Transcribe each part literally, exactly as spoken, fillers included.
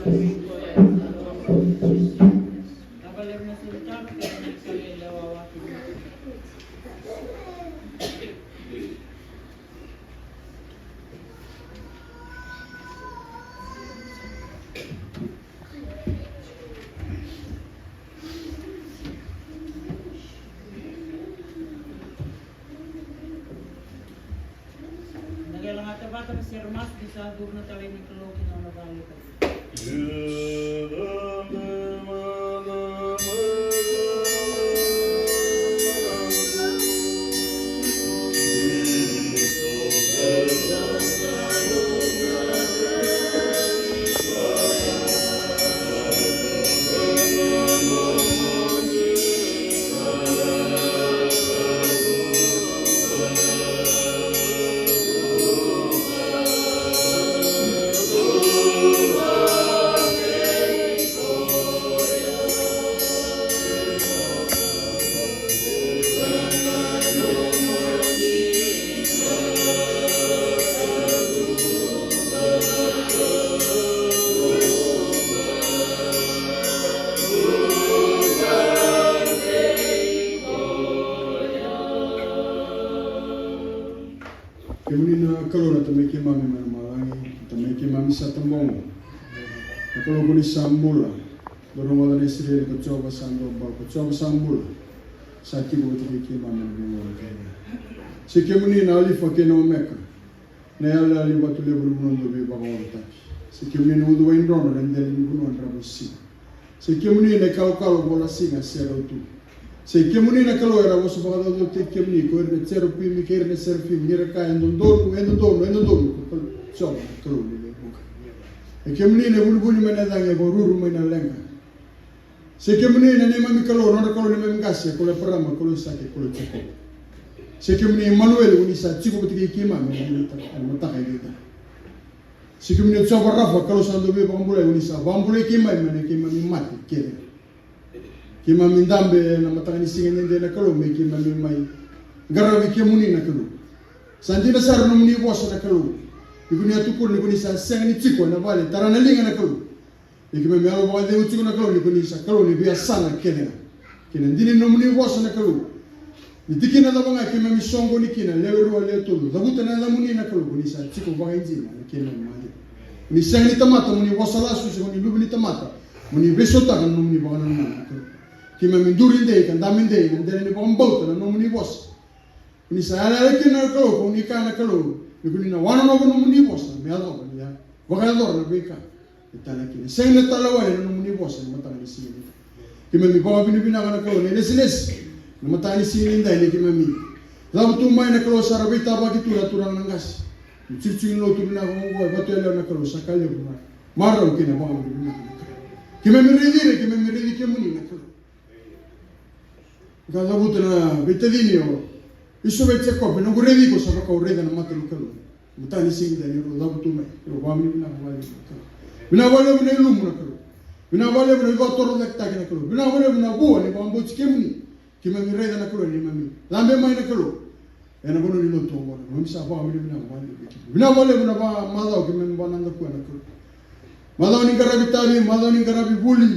Na qai lagata vata na sere masu ni sa curu na talai ni Kalou ki na nona vale. Kemuni na Kalou na Tamai keimami mai lomalagi, na Tamai keimami sa tabogo. Na Kalou ko ni sa bula, dou rogoca na Isireli, ko Jiova sa dua bau, ko Jiova sa bula. Sa tiko vata kei keimami na veigauna kece. Se kemuni na Alifa kei na Omeka, na yaloyalo ni vatu levu, na vanua dau veivakaocataki. Se kemuni na uciwai drodro, na dela ni vanua dravuisiga. Se kemuni na ikalokalo, vola siga se rautu. Se kemuni na Kalou era vosa vakacaucautaki kemuni, ko ira na jerupimi kei ira na serafimi, ni ra kaya, e dodonu, e dodonu, e dodonu ko Kalou, Jiova na Kalou ni veivuke. E kemuni na ivunivuni mai na cagi, e vakaruru mai na leqa. Se kemuni na neimami Kalou, nodra Kalou neimami qase, Kalou Eparama, Kalou Aisake, Kalou Jekope. Se kemuni Imanueli, ko ni sa tiko vata kei keimami ena mataka, ena mataka edaidai. Se kemuni o Jiova Rafa, Kalou sa dau veivakabulai, ko ni sa vakabulai keimami mai na keimami mate kece. Keimami dabe ena mataka ni siga edaidai na Kalou, me keimami mai qaravi kemuni na Kalou. Sa dina sara na nomuni vosa na Kalou. Ni ko ni a tukuna ni ko ni sa sega ni tiko ena vale tara na liga na Kalou. Ia keimami yalo vakacegu tiko na Kalou ni ko ni sa Kalou ni veiyasana kece ga. Kei na dina ni nomuni vosa na Kalou. Ni tikina cava ga keimami soqoni kina, lewe rua, lewe tolu, cavuta na yacamuni na Kalou, ko ni sa tiko vakaidina ena keimami maliwa. Ko ni sega ni tamata mo ni vosa lasu, se ko ni luve ni tamata mo ni veisautaka na nomuni vakananuma na Kalou. Keimami duri dei ka dabe dei ena dela ni vakabauta na nomuni vosa. Ni sa yalayala kina na Kalou, ko ni kaya na Kalou, ni ko ni na wanonova nomuni vosa me yacova, ni a vakayacora na veika e tale kina. Sega ni tale wale na nomuni vosa ena mataka ni siga ni. Keimami vakavinavinaka na Kalou na ilesilesi na mataka ni siga ni dai, ni keimami cavutu mai na Kalou, sa ra veitavaki tu na turaga na qase. Ni tsutsui ni lotu vinaka oqo e vatu yalewa na Kalou, sa ka levu na marau kei na vakavinavinaka na Kalou. Keimami raici ira, keimami raici kemuni na Kalou. Ka cavuta na veitacini o Iso vei Jekope, noqu raici iko sa vaka au raica na mata ni Kalou. Mataka ni siga ni dai, ni rau cavutu mai, rau vakavinavinaka vakalevu na Kalou. Vinaka vakalevu na ilumu na Kalou. Vinaka vakalevu na ivakatorocaketaki na Kalou. Vinaka vakalevu na vua ni vakabauti kemuni. Keimami raica na Kalou, ni keimami cabe mai na Kalou. Ena vanua ni lotu oqo na Kalou, keimami sa vakavinavinaka vakalevu. Vinaka vakalevu na vakamacawa keimami vakanadakuya na Kalou. Macawa ni qaravi tavi, macawa ni qaravi vuli.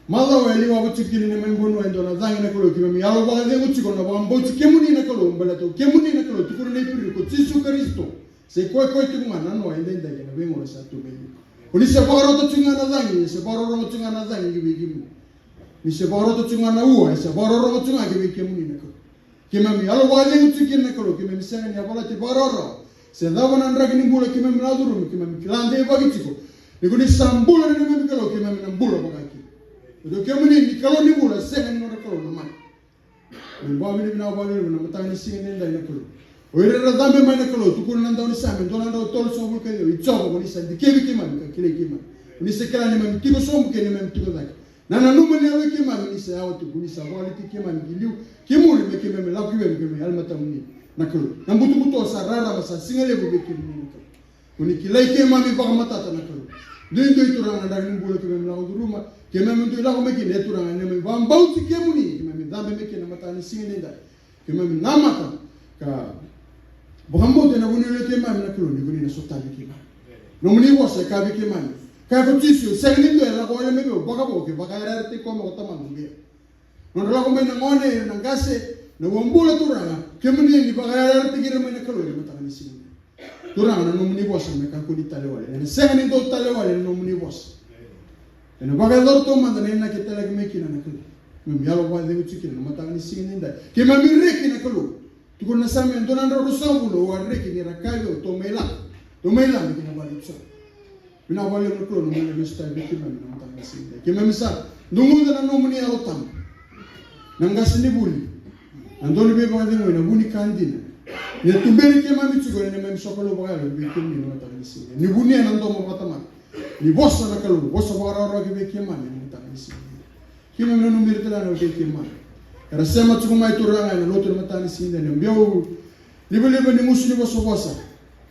Macawa e liwava tiko kina na neimami vanua e dua na cagi na Kalou, keimami yalo vakacegu tiko na vakabauti kemuni na Kalou, baleta o kemuni na Kalou, tukuna na Iperiu ko Jisu Karisito. Se koya, koya tiko ga na noa, edaidai kei na veigauna sa tu mai liu. Ko ni se vakarota tiko ga na cagi, se vakarorogo tiko ga na cagi ki vei kemuni. Ni se vakarota tiko ga na ua, se vakarorogo tiko ga ki vei kemuni na Kalou. Keimami yalo vakacegu tiko kina na Kalou, keimami sega ni yavalati vakarawarawa se cava na draki ni bula keimami lako curuma, keimami kila deivaki tiko ni ko ni sa bula na neimami Kalou, keimami na bula vaka kina. Baleta o kemuni ni Kalou ni bula, sega ni nodra Kalou na mate. Me vakavinavinaka vakalevu na mataka ni siga ni dai na Kalou. O ira era cabe mai na Kalou, tukuna na daunisame dua na drau tolusagavulu ka ciwa, i Jiova, ko ni sa dikevi keimami ka kilai keimami. Ko ni sa kila neimami tiko sobu kei neimami tiko cake. Na nanuma ni yalo i keimami ni sa yawa tu, ko ni sa vakaliti keimami ki liu, ki muri, me keimami lako ki vei, me keimami yali matamuni na Kalou. Na butobuto sa rarama, sa siga levu vei kemuni na Kalou. Ko ni kilai keimami vakamatata na Kalou. Duidui Turaga na draki ni bula keimami lako curuma, keimami dui lako mai kina, e Turaga, neimami vakabauti kemuni, keimami cabe mai kina mataka ni siga ni dai. Keimami namaka ka vakabauta ena vuniyalo i keimami na Kalou, ni ko ni na sotavi keimami. Nomuni vosa e kaya vei keimami, Kaya ko Jisu, sega ni dua e lako wale mai vei au vakavo ke vakayarayarataki koya mai ko Tamaqu, vei au. Nodra lako mai na gone, ira na qase, na uabula, Turaga, kemuni ni vakayarayarataki ira mai na Kalou ena mataka ni siga. Turaga, na nomuni vosa me kakua ni tale wale. Ena sega ni dau tale wale na nomuni vosa. Ena vakayacora taumada na inaki e talaki mai kina na Kalou. Keimami yalo vakacegu tiko kina na mataka ni siga nidai. Keimami reki na Kalou. Tukuna na Same dua na drau ruasagavulu, au a reki ni ra kaya vei au, tou mai lako. Tou mai lako ki na vale ni Jiova. Vinaka vakalevu na Kalou na nomuni lesu tale vei keimami na mataka ni siga nidai. Keimami sa duguca na nomuni Yalo Tabu. Na qasenivuli. Na dau ni veivakacegui, na vu ni ka dina. Ni tuberi keimami tiko ena neimami sokalou vakayalo vei kemuni na mataka ni siga. Ni vunia na domo vakatamata. Ni vosa na Kalou, vosa vakarawarawaki vei keimami na mataka ni siga. Keimami nanumi ira tale ga na wekei keimami. Era sema tiko mai, Turaga, ena lotu ena mataka ni siga, na biau livaliva ni gusu ni vosavosa.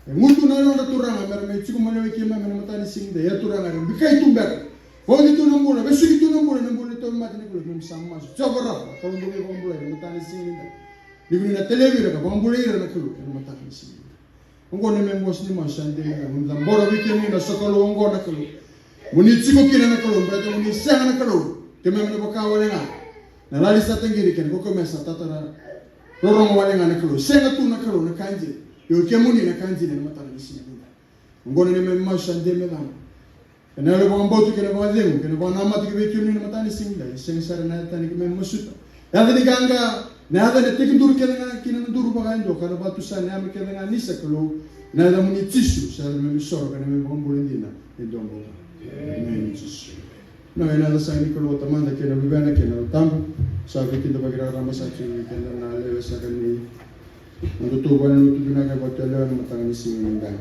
E gutu na yalodra, Turaga, mera mai tiko mai na wekei keimami ena mataka ni siga. Ia, Turaga, era bikai tu beka. Vauci tu na bula, vesuki tu na bula, na bula ni tauvimate, na Kalou, keimami sa masu. Jiova Rafa, Kalou dau veivakabulai ena mataka ni siga. Ni koni na talevi ira ka vakabulai ira na Kalou ena mataka ni siga. Oqo na neimami vosa ni masu sa dei ga, moni cabora vei kemuni na sokalou oqo na Kalou. Moni tiko kina na Kalou, baleta moni sega na Kalou. Keimami na vaka wale ga na lali sa taqiri kei na kaukamea sa tatara rorogo wale ga na Kalou. Sega tu na Kalou na ka dina. Io, kemuni na ka dina ena mataka ni siga. Oqo na neimami masu sa dei me cava. Ena yalo vakabauta kei na vakacegu kei na vakanamata ki vei kemuni na mataka ni siga, e sega sara na yaca tani keimami masuta. Yaca ni qaqa, na yaca ena tekiduru kece ga kina na duru vakayadua, ka na vatusa na yame kece ga ni sa Kalou. Na yacamuni Jisu sa yaca neimami isoro ka neimami ivakabula dina e dua bauta. Emeni Jisu. Na ena yaca saka ni Kalou Tamada kei na Luvena kei na Yalo Tabu. Sa veikidavaki raraba sa tiko vei keda na lewe saka ni nodatou valenilotu vinaka e Vatuyalewa ena mataka ni siga nidai.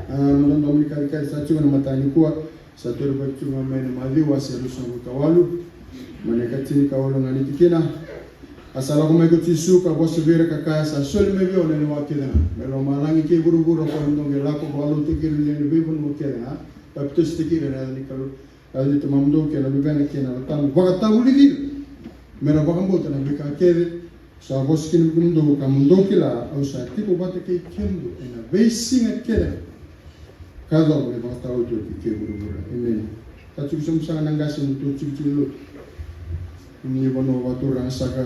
A, noda domo ni kacikaci sa tiko ena mataka nikua, sa taurivaki tiko ga mai na Maciu wase ruasagavulu ka walu, mai na ikatinikawalu ga ni tikina. A sa lako mai ko Jisu ka vosa vei ira ka kaya, sa soli mai vei au na lewa kece ga mai lomalagi kei vuravura, ko na dou qai lako vakaloutaki ira na lewe ni veivanua kece ga, papitaisotaki ira ena yaca ni Kalou, yaca ni Tamamudou kei na Luvena kei na Yalo Tabu, vakatavulici ira mera vakabauta na veika kece sa vosa kina vei kemudou, ka mo dou kila au sa tiko vata kei kemudou ena veisiga kece ga ka yacova na ivakataotioti kei vuravura. Emeni. Sa tiko sobu saka na qase ni nodatou tikotiko ni lotu ni vanua vakaturaga saka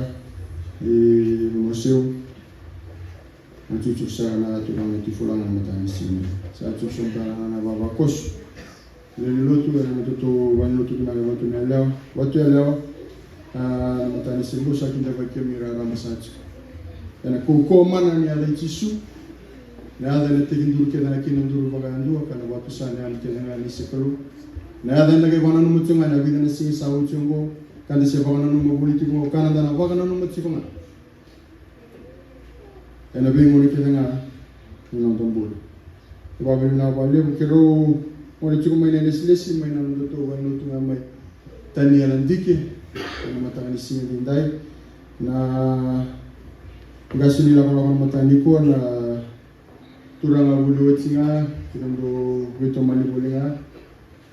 i Vanuaseu. Na tiko saka na turaga Tifulaga na mataka ni siga. Sa tiko sobu saka na vavakoso. Lewe ni lotu, ena nodatou valenilotu vinaka e Vatuyalewa, Vatuyalewa. A, na mataka ni siga sa kidavaki kemuni raraba sa tiko. Ena kaukauwa mana ni yaca i Jisu. Na yaca ena tekiduru kece ga kina na duru vakayadua, ka na vatusa na yame kece ga ni sa Kalou. Na yaca eda qai vakananuma tiko ga ena vica na siga sa oti oqo, ka da se vakananuma voli tiko ga, ka na da na vakananuma tiko ga ena veigauna kece ga ni noda bula. Kei vakavinavinaka vakalevu keirau gole tiko mai na lesilesi mai na nodatou valenilotu ga mai Taniela Dike ena mataka ni siga nidai. Na qase ni lakolako na mataka nikua na turaga vuli oti ga, keirau dau veitomani voli ga.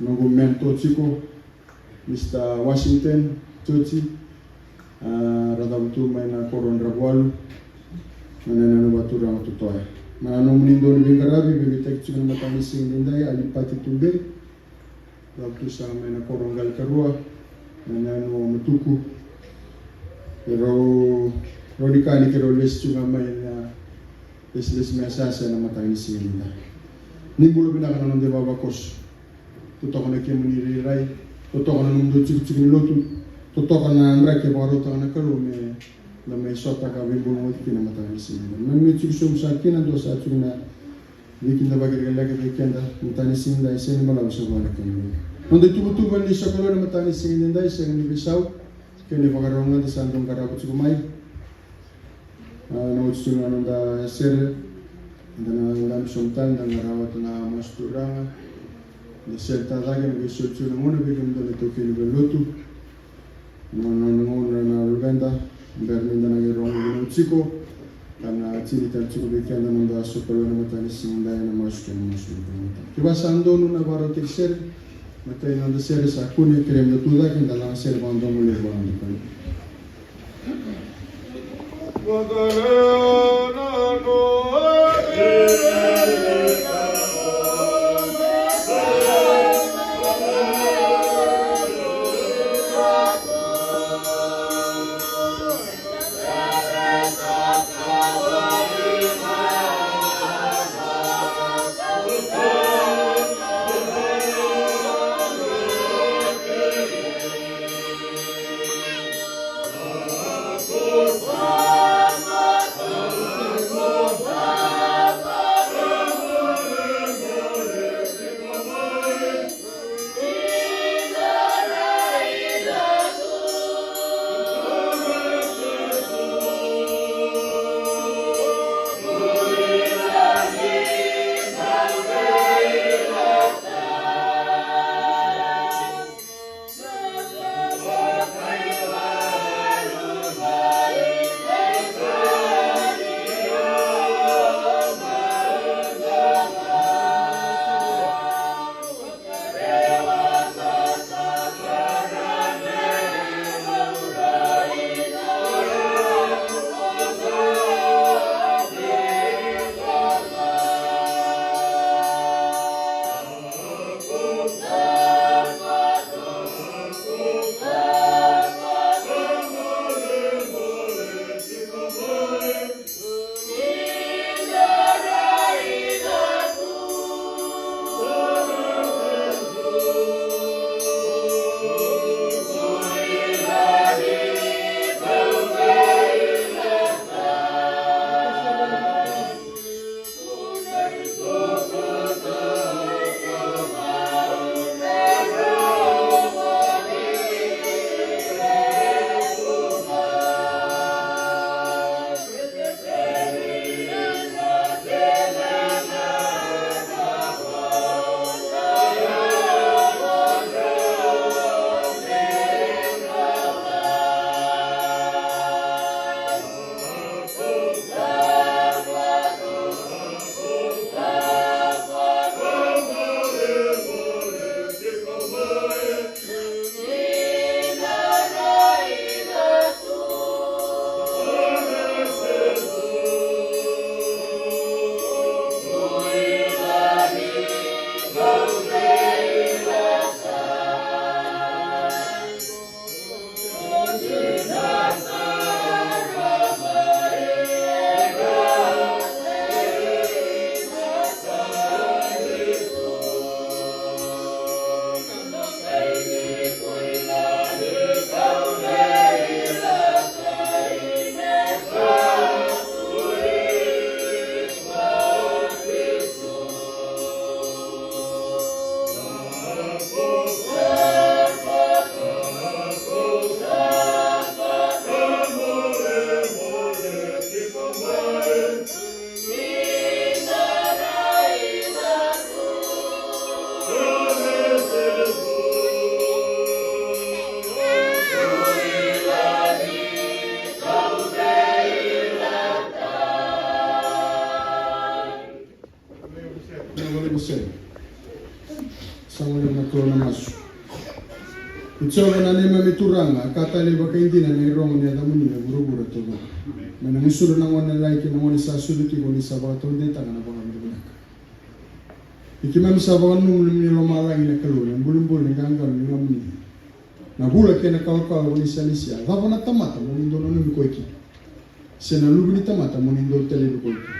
Noqu mentor tiko, Mr Washington Joti, a, ra cavutu mai na koro o Dravualu, na yanuyanu vakaturaga o Totoya. Na nomuni dau ni veiqaravi, veiveitaki tiko na mataka ni siga nidai, Alipati Tuberi, cavutu saka mai na koro o Qalikarua, na yanuyanu o Matuku. Keirau, rau ni ka ni keirau lesi tiko ga mai na lesilesi mai Yasayasa ena mataka ni siga nidai. Ni bula vinaka na noda ivavakoso. Totoka na kemuni irairai, totoka na nomudou tikotiko ni lotu, totoka na draki e vakarautaka na Kalou me da mai sotaka veibulu oti kina mataka ni siga. Na me tiko sobu sa kina dua sa tiko na veikidavaki lekaleka vei keda mataka ni siga nidai, sega ni balavu sa vua na kemuni. Noda ituvatuva ni sokalou ena mataka ni siga nidai, sega ni veisau, kei na ivakarau ga da sa dau qarava tiko mai. A, na oti tiko na noda sere, da na dabe sobu tale, da qarava tu na masu turaga. Da sere tale cake, na qai soli tiko na gauna vei kemudou na itaukei ni valenilotu. Na, na, na gauna na luveda, bera ni da na qai rogo vinaka tiko. Ka na tini tale tiko vei keda na noda sokalou ena mataka ni siga nidai, na masu kei na masu. Kevaka sa donu na vakarautaki sere, matai ni noda sere sa kune, kerei me da tucake, da laga sere vakadomolevu vua na noda Kalou. Ena kau na masu. Ko Jiova na neimami Turaga, ka talei vakaidina na irogo ni yacamuni e vuravura taucoko. Me na gusura na gone lalai kei na gone sa sucu tiko ni sa vakataudeitaka na vakavinavinaka. Ni keimami sa vakananuma ni lomalagi na Kalou, na bulibuli, na qaqalo ni yacamuni. Na vula kei na kalokalo ko ni sa lesia, cava na tamata mo ni dau nanumi koya kina? Se na luve ni tamata mo ni dau talevi koya kina?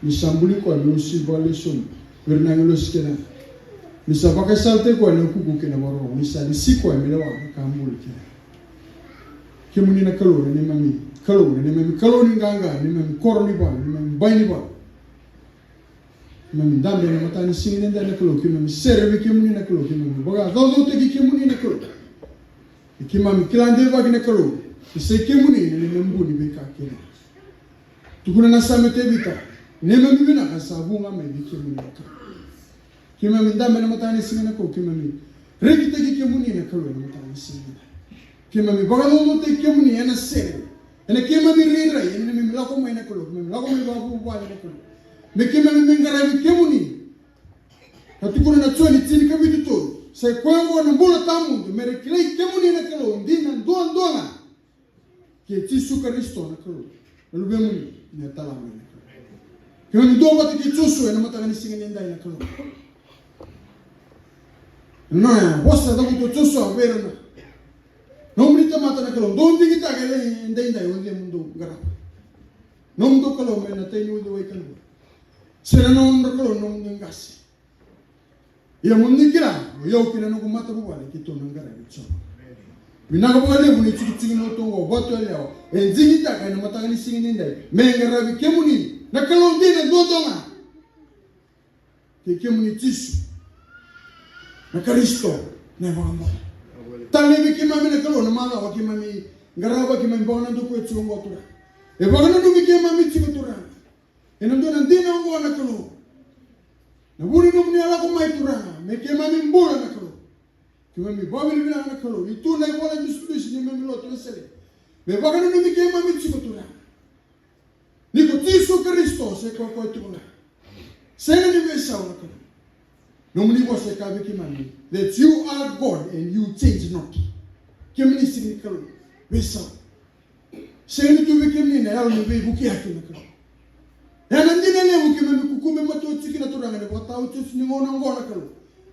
Ni sa buli koya me uasivi vakalesu sobu vei ira na agilosi kece ga. Ni sa vakaisalataki koya ena ukuuku kei na vakarorogo, ni sa lesi koya me lewa na ka buli kece ga. Kemuni na Kalou, na neimami Kalou, na neimami Kalou ni qaqa, na neimami koro ni vale, na neimami bai ni vale. Keimami dabe ena mataka ni siga nidai na Kalou, keimami sere vei kemuni na Kalou, keimami vakacaucautaki kemuni na Kalou. Ni keimami kila deivaki na Kalou, ni sai kemuni na neimami bu ni veika kece ga. Tukuna na Same o Tevita, neimami vinaka sa vu ga mai vei kemuni na Kalou. Keimami dabe ena mataka ni siga na Kalou, keimami rekitaki kemuni na Kalou ena mataka ni siga nidai. Keimami vakacaucautaki kemuni ena sere, ena keimami rairai, ena neimami lako mai na Kalou, keimami lako mai vakavuvale na Kalou. Me keimami mai qaravi kemuni. Ka tukuna na Joni tinikavitu tolu, sa i koya oqo na bula tawamudu, me ra kilai kemuni na Kalou dina duadua ga, kei Jisu Karisito na Kalou, na Luvemuni, na Tala mai na Kalou. Keimami duavata kei Josua ena mataka ni siga nidai na Kalou. Na vosa e cavuta o Josua vei ira na nomuni tamata na Kalou, dou digitaka e daidai o cei mo dou qarava. Nomudou Kalou me na tai ni uciwai kadua. Se na nodra kalou na nomudou qase. Ia mo ni kila, o yau kei na noqu matavuvale keitou na qaravi Jiova. Vinaka vakalevu na itikotiko ni lotu oqo, vatu yalewa e digitaka ena mataka ni siga nidai me qaravi kemuni na Kalou dina duadua ga, kei kemuni Jisu na Karisito na iVakabula. Talevi keimami na Kalou na macawa keimami qarava, keimami vakanadakuya tiko oqo Turaga. E vakananumi keimami tiko Turaga ena dua na dina oqo na Kalou. Na vu ni nomuni a lako mai Turaga me keimami bula na Kalou. Keimami vakavinavinaka na Kalou ni tu na ivola dusidusi ni neimami lotu na sele me vakananumi keimami tiko Turaga. Ni ko Jisu Karisito sa i koya koya tiko ga. Sega ni veisau na Kalou. Nomuni vosa e kaya vei keimami that you are God and you change not. Kemuni sega ni Kalou veisau. Sega ni tu vei kemuni na yalo ni veivukiyaki na Kalou. E na dina levu keimami kukube matua tiko kina Turaga ena vakataotioti ni gauna oqo na Kalou.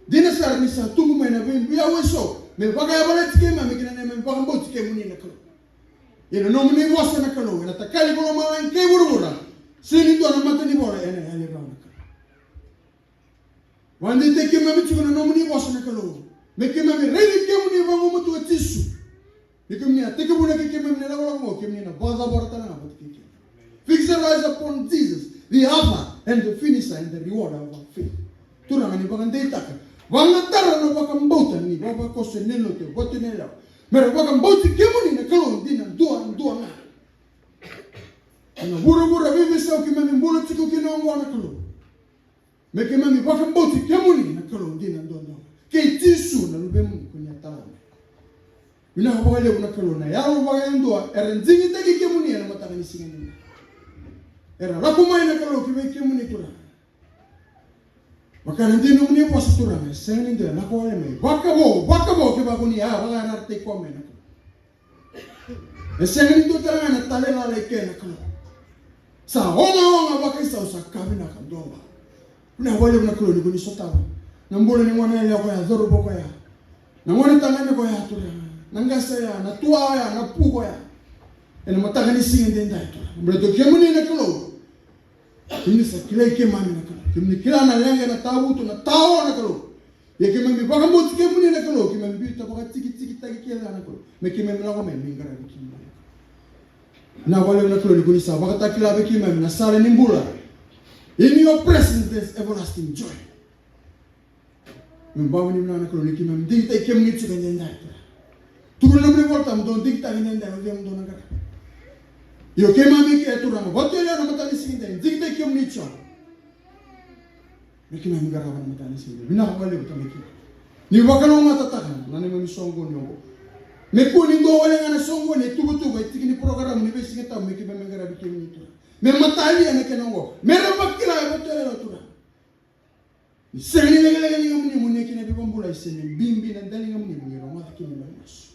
Dina sara ni sa tubu mai na veibiyau eso me vakayavalati keimami kei na neimami vakabauti kemuni na Kalou. Ia na nomuni vosa na Kalou ena takali vakalomalagi kei vuravura. Sega ni dua na mata ni vola ena yali rawa na Kalou. Vakadeitaki keimami tiko na nomuni vosa na Kalou me keimami raici kemuni vagumatua Jisu. Ni kemuni a tekivuna kei keimami na ilakolako oqo, kemuni na vakacavara tale ga vata kei keimami. Fix our eyes upon Jesus, the author and the finisher and the rewarder of our faith. Turaga ni vakadeitaka, vakayagatara na vakabauta ni vavakoso ni lotu e vatu ni yalewa me ra vakabauti kemuni na Kalou dina duadua ga. Ena vuravura veiveisau keimami bula tiko kina oqo na Kalou. Me keimami vakabauti kemuni na Kalou dina duadua ga kei Jisu na Luvemuni ko ni a tala mai. Vinaka vakalevu na Kalou na yalo vakayadua era digitaki kemuni ena mataka ni siga nidai. Era lako mai na Kalou ki vei kemuni Turaga. Vaka na dina nomuni vosa Turaga, e sega ni dua e lako wale mai vakavo, vakavo kevaka ko ni a vakayarayarataki koya mai na Kalou. E sega ni dua tale ga na tale lala i ke na Kalou. Sa ogaoga vakaisau sa ka vinaka dua ga. Vinaka vakalevu na Kalou ni ko ni sotava na bula ni gone yalewa koya, cauravou koya, na gone tagane koya Turaga, na qase oya, na tua oya, na pu koya. Ena mataka ni siga edaidai Turaga, baleta o kemuni na Kalou. Kemuni sa kilai keimami na Kalou. Kemuni kila na leqa, na tavutu, na tawa na Kalou. Ia keimami vakabauti kemuni na Kalou, keimami biuta vakatikitikitaki kece na Kalou me keimami lako mai me qaravi kemuni. Vinaka vakalevu na Kalou ni ko ni sa vakatakila vei keimami na sala ni bula. In your presence there's everlasting joy. Me bau ni vinaka na Kalou ni keimami digitaki kemuni tiko edaidai Turaga. Tukuna na nomuni Volatabu dou digitaki edaidai o cei mo dou na qaravi. Io keimami ke Turaga vatu yalewa na mataka ni siga edai digitaki kemuni tiko. Me keimami qarava na mataka ni siga edai. Vinaka vakalevu Tamai keimami. Ni vakalougatataka na neimami soqoni oqo. Me kua ni dua wale ga na soqoni e tuvatuva e tiki ni porokaramu ni veisigatabu me keimami qaravi kemuni Turaga. Me matalia na kena oqo. Me ra vakila e vatu yalewa Turaga. Sega ni lekaleka ni ligamuni mo nuitaka na veivakabulai, se me bibi na daligamuni mo ni rogoca kina na masu.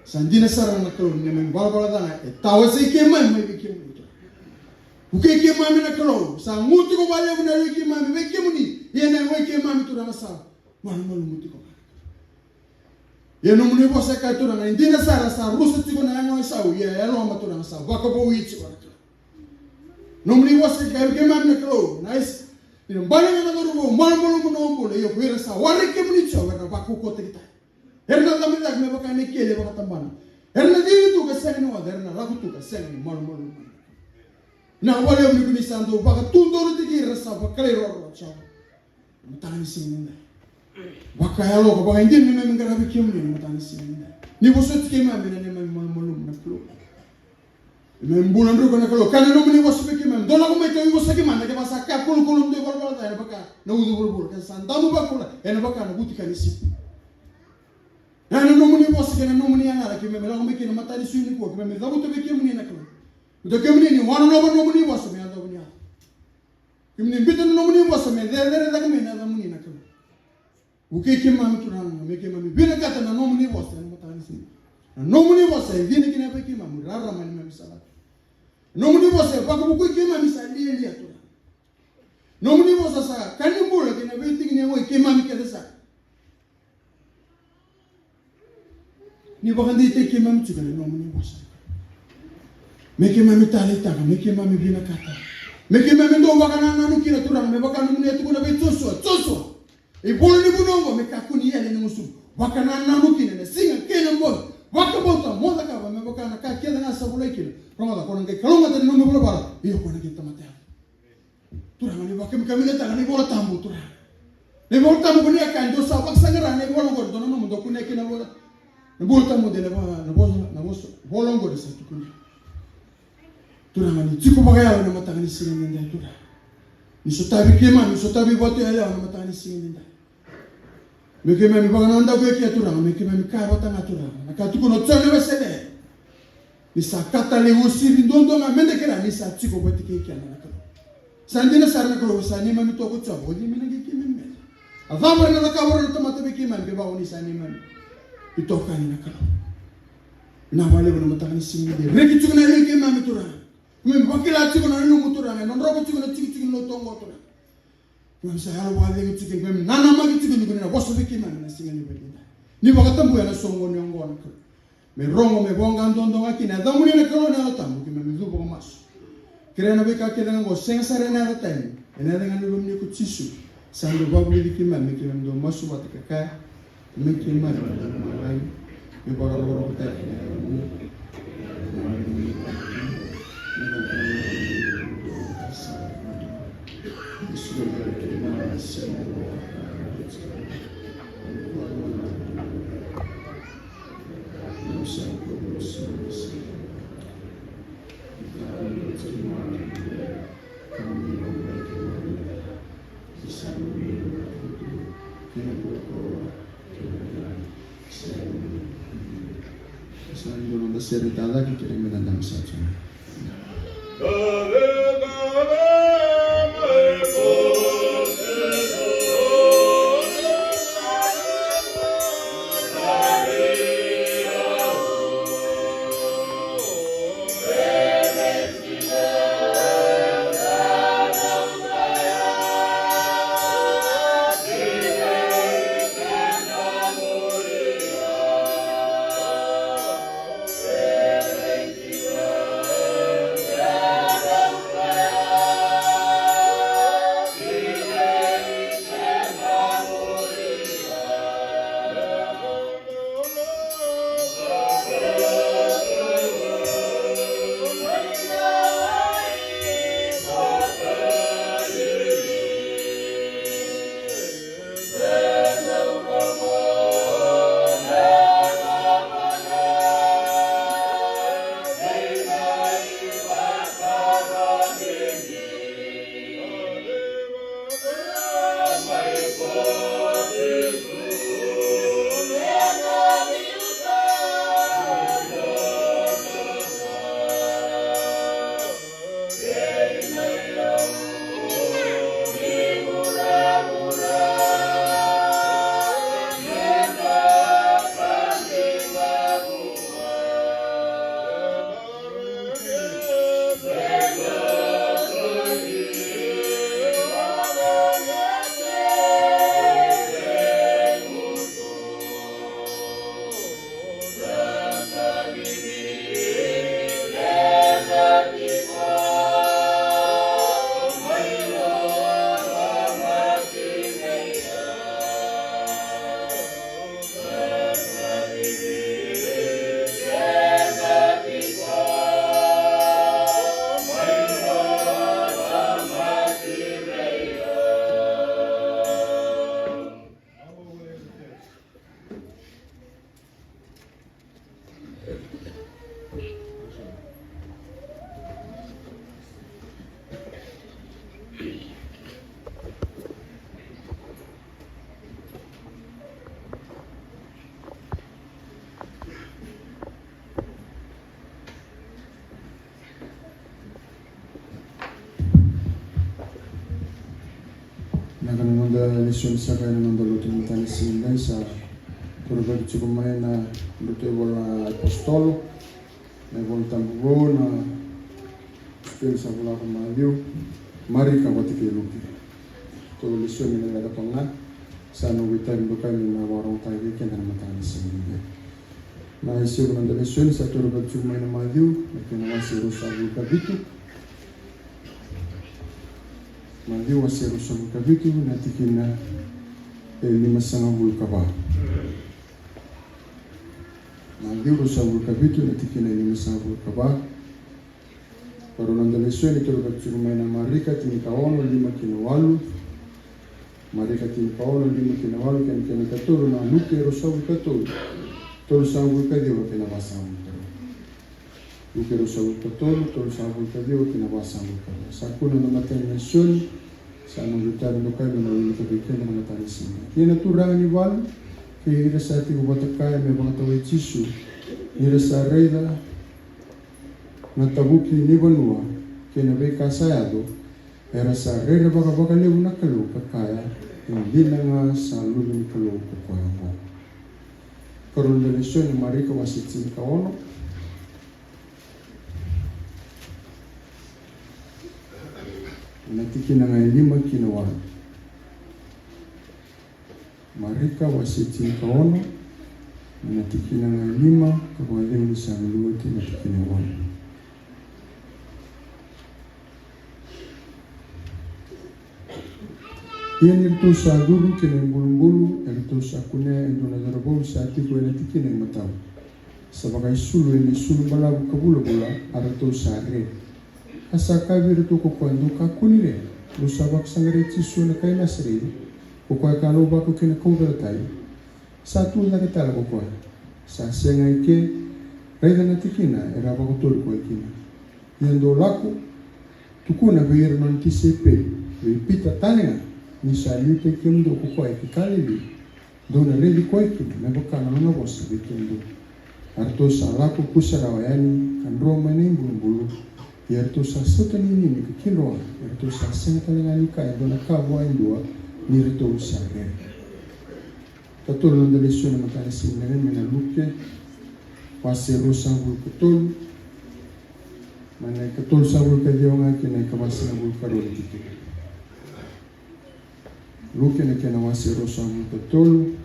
Sa dina sara na Kalou ni neimami valavala ca ga e tawasei keimami mai vei kemuni, Turaga. Vukei keimami na Kalou, sa gu tiko vakalevu na yaloi keimami vei kemuni, ia na yaloi keimami, Turaga, sa malumalumu tiko ga. Ia nomuni vosa e kaya, Turaga, ni dina sara sa rusa tiko na yago e sau, ia e loma, Turaga, sa vakavoui tiko na Kalou. Nomuni vosa e kaya vei keimami na Kalou, na Aisa, ni na bale ga na cauravou, malumalumu na bula, ia ko ira sa waraki kemuni, Jiova, era na vakaukauwataki tale. Era na cabe cake me vaka na ikeli e vakatabana. Era na cici tu ka sega ni oca, era na lako tu ka sega ni malumalumu. Na vakalevu ni ko ni sa dau vakatudorotaki ira sa vakalai roro, Jiova. Na mataka ni siga nidai. Vakayalo ka vakaidina na neimami qaravi kemuni na mataka ni siga nidai. Ni vosoti keimami na neimami malumalumu na Kalou. Neimami bula druka na Kalou. Ka na nomuni vosa vei keimami. Dou lako mai, dou veivosaki mada, kevaka sa ka kolokolo mo dou ivalavala ca, ena vaka na ucu vulavula. Ke sa damu vakula, ena vaka na vutika ni sipi. Na nomuni vosa kei na nomuni yalayala keimami lako mai kina na mataka ni siga nikua, keimami cavuta vei kemuni na Kalou. Dou kemuni ni wanonova na nomuni vosa me yacova ni yaco. Kemuni biuta na nomuni vosa me cerecerei cake mai na yacamuni na Kalou. Vukei keimami, Turaga, me keimami vinakata na nomuni vosa ena mataka ni siga. Na nomuni vosa e cina kina vei keimami rarama ni neimami salatu. Na nomuni vosa e vakavukui keimami sa lialia, Turaga. Na nomuni vosa sa ka ni bula kei na veitiki ni yagoi keimami kece sara. Ni vakadeitaki keimami tiko ena nomuni vosa. Me keimami taleitaka, me keimami vinakata. Me keimami dau vakanananu kina, Turaga, me vaka nomuni a tukuna vei Josua. Josua, ivola ni vunau oqo me kakua ni yali ena gusumu. Vakanananu kina ena siga kei na bogi. Vakabauta, mo cakava me vaka na ka kece ga sa volai kina. Rogoca, ko na qai kalougata na nomu ivalavala. Ia ko na qai tamata yavu. Turaga, ni vakamikamikataka na iVola Tabu, Turaga. Na iVola Tabu ko ni a kaya, dou sa vakasaqara na ivola oqori, dou nanuma, dou kunea kina na vola. Na iVola Tabu de na va-, na vola, na vosa, vola oqori sa tukuni. Turaga, ni tiko vakayalo na mataka ni siga nidai, Turaga. Ni sotavi keimami, ni sotavi vatu yalewa na mataka ni siga nidai. Me keimami vakanadaku e ke, Turaga, me keimami kaya vata ga, Turaga, na ka tukuna o Jone Wesele. Ni sa ka talei uasivi duadua ga meda kila ni sa tiko vata kei keda na Kalou. Sa dina sara na Kalou, sa neimami toka o Jiova, o cei me na qai keimami meca? A cava era na cakava o ira na tamata vei keimami, kevaka o ni sa neimami itokani na Kalou? Vinaka vakalevu na mataka ni siga nikua. Reki tiko na yaloi keimami, Turaga. Keimami vakila tiko na nomu, Turaga, e drodrova tiko na tikitiki ni lotu oqo, Turaga. Keimami sa yalo vakacegu tiko, keimami nanamaki tiko ni ko ni na vosa vei keimami na siga ni vakaidina. Ni vakatabuya na soqoni oqo na Kalou. Me rogo, me voqa duadua ga kina na yacamuni na Kalou na Yalo Tabu, keimami cuva ka masu. Kerea na veika kece ga oqo, sega sara ena yaca tani, ena yaca ga ni Luvemuni ko Jisu. Sa dau vakavulici keimami, keimami dau masu vata ka kaya. Me keimami, me vakarokorokotaki. Sa dua noda sere tacake, kerea me da dabe sara tiko. Lesoni saka ena noda lotu na mataka ni siga edai, sa torocake tiko mai na noda ivola apositolo, na iVolatabu vou, na Gospel sa vola ko Maciu, Marika vata kei Luke. Tolu na lesoni na leqa toka ga. Sa noqu itavi dokai me na vakarogotaki vei keda na mataka ni siga edai. Na isevu ni noda lesoni sa torocake tiko mai na Maciu, na kena wase ruasagavulu ka vitu. Maciu wase ruasagavulu ka vitu, na tikina e limasagavulu ka va. Maciu ruasagavulu ka vitu, na tikina e limasagavulu ka va. Karua ni noda lesoni torocake tiko mai na Marika tinikaono, lima ki na walu. Marika tinikaono, lima ki na walu, kei na kena ikatolu na Luke ruasagavulu ka tolu, tolusagavulu ka ciwa kei na vasagavulu ka rua. Luke ruasagavulu ka tolu, tolusagavulu ka ciwa kei na vasagavulu ka rua. Sa kua na noda matai ni lesoni. Sa noqu itavi dokai me na wilika vei keda na mataka ni siga. Kei na turaga ni valu kei ira sa tiko vata kaya me vakatawai Jisu, ni ra sa raica na tavuki ni vanua kei na veika sa yaco, era sa rerevaka vakalevu na Kalou ka kaya, e dina ga sa Luve ni Kalou ko koya oqo. Karua ni noda lesoni, Marika wase tinikaono, na tikina ga e lima ki na walu. Marika wase tinikaono, na tikina ga e lima ka vakacegu ni sa luluqa oti na tikina e walu. Ia ni ratou sa curu ki na ibulubulu, eratou sa kunea e dua na cauravou sa tiko ena tikina imatau, sa vakaisulu ena isulu balavu ka vulavula, a ratou sa rere. A sa kaya vei iratou ko koya, dou kakua ni rere, dou sa vakasaqarai Jisu na kai Nasareci, ko koya ka lauvako ki na kauveilatai. Sa tu cake tale ko koya, sa sega eke, raica na tikina era a vakatoli koya kina. Ia dou lako, tukuna vei ira na nona tisaipeli, vei Pita tale ga, ni sa liutaki kemudou ko koya ki Kalili, dou na raici koya kina me vaka na nona vosa vei kemudou. A ratou sa lako kusarawa yani ka dro mai na ibulubulu, ia ratou sa sautaninini ka kidroa, ia ratou sa sega tale ga ni kaya e dua na ka vua e dua ni ratou sa rere. Katolu na noda lesoni na mataka ni siga edai mai na Luke wase ruasagavulu ka tolu, mai na ikatolusagavulu ka ciwa ga kei na ikavasagavulu ka rua ni tikina. Luke na kena wase ruasagavulu ka tolu,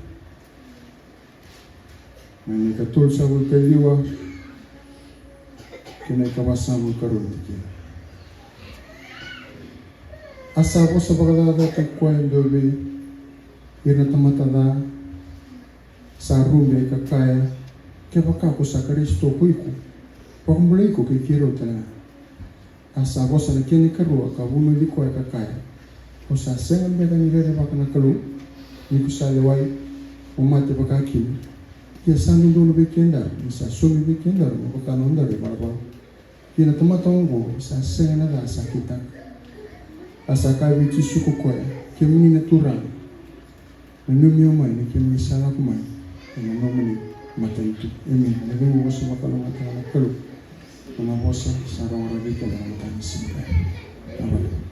mai na ikatolusagavulu ka ciwa kei na ikavasagavulu ka rua ni tikina. A sa vosa vakacacataki koya e dua vei ira na tamata ca, sa rube ka kaya, kevaka ko sa Karisito ko iko, vakabulai iko kei keirau tale ga. A sa vosa na kena ikarua ka vunauci koya ka kaya, ko sa sega beka ni rerevaka na Kalou, ni ko sa lewai, mo mate vakakina? Ia sa dodonu vei kedaru ni sa saumi vei kedaru me vaka na nodaru ivalavala. Ia na tamata oqo sa sega na ca sa kitaka. A sa kaya vei Jisu ko koya, kemuni na Turaga, nanumi au mai ni kemuni sa lako mai ena nomuni matanitu. Emeni. Na cegu vosa vakalougatataka na Kalou. Na nona vosa sa rawarawa vei keda na mataka ni siga. Amen.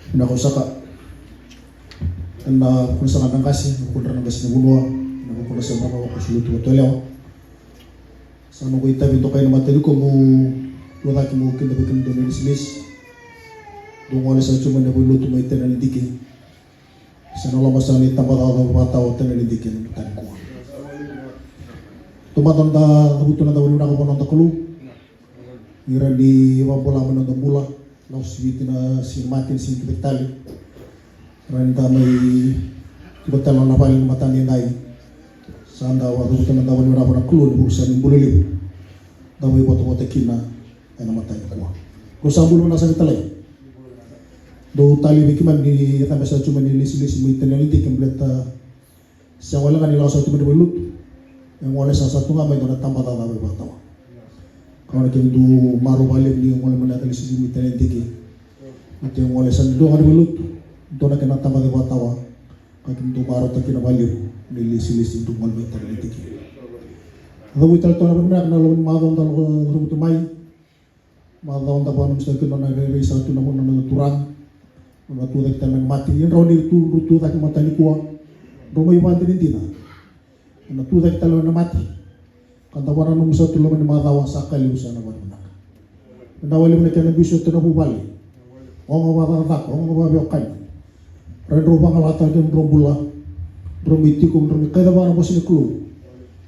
Vinaka saka. Ena vukuna saka na qase, na vukuna na qase ni vanua, na vukuna saka na vakasulutaka na yalewa. Sa noqu itavi toka ena mataka nikua meu lako cake meu kidavaki na dua na ilesilesi. Dou gole saka tu mai na veilotu mai Tenali Dike. Sa na loma saka ni tabacakacaka vakatawa Tenali Dike ena mataka nikua. Tou mada na cavuta na cava ni vinaka vua na noda Kalou. Ni rawa ni vakabula mai na noda bula, lako siviti na siga ni mate, ni siga ni kidavaki tale. Rawa ni da mai tiko tale na vale ena mataka ni edai. Sa da vakacavuta na cava ni vinaka vua na Kalou ni vuku saka ni bula levu da vakaivotavota kina ena mataka nikua. Dou sa bula vinaka saka ni talai. Dou talei vei keimami ni cabe saka tu mai na ilesilesi mai Tenali Dike, baleta Se gole ga ni lako sa tu mai na valenilotu, e gole sasa tu ga mai dua na tabacakacaka vakatawa. Ka gona kemudou marau vakalevu ni gole mai na tale sisi mai tale diki. Ni te gole sa dua ga ni valenilotu, dua na kena tabacakacaka vakatawa. Ka kemudou marautaka kina vakalevu ni lesilesi dou gole mai tale diki. Cavuti tale toka na vakavinaka na loma ni macawa da lako mai. Macawa da vakanumusitaka kina na rairai sa tu na vuna na turaga. Na tucake tale mai na mate. Ia drau ni tu, drau tucake mata nikua. Drau mai vakadinadina. Na tucake tale mai na mate. Ka da vakananuma sa tu loma ni macawa sa ka levu sa na vakavinaka. Na vakalevu na kena biso tu na vuvale. Oga vakacakacaka, oga vakaveiwekani. Rai drau vagalalataka kina drau bula. Drau mai tiko, drau mai kaica vaka na vosa ni Kalou.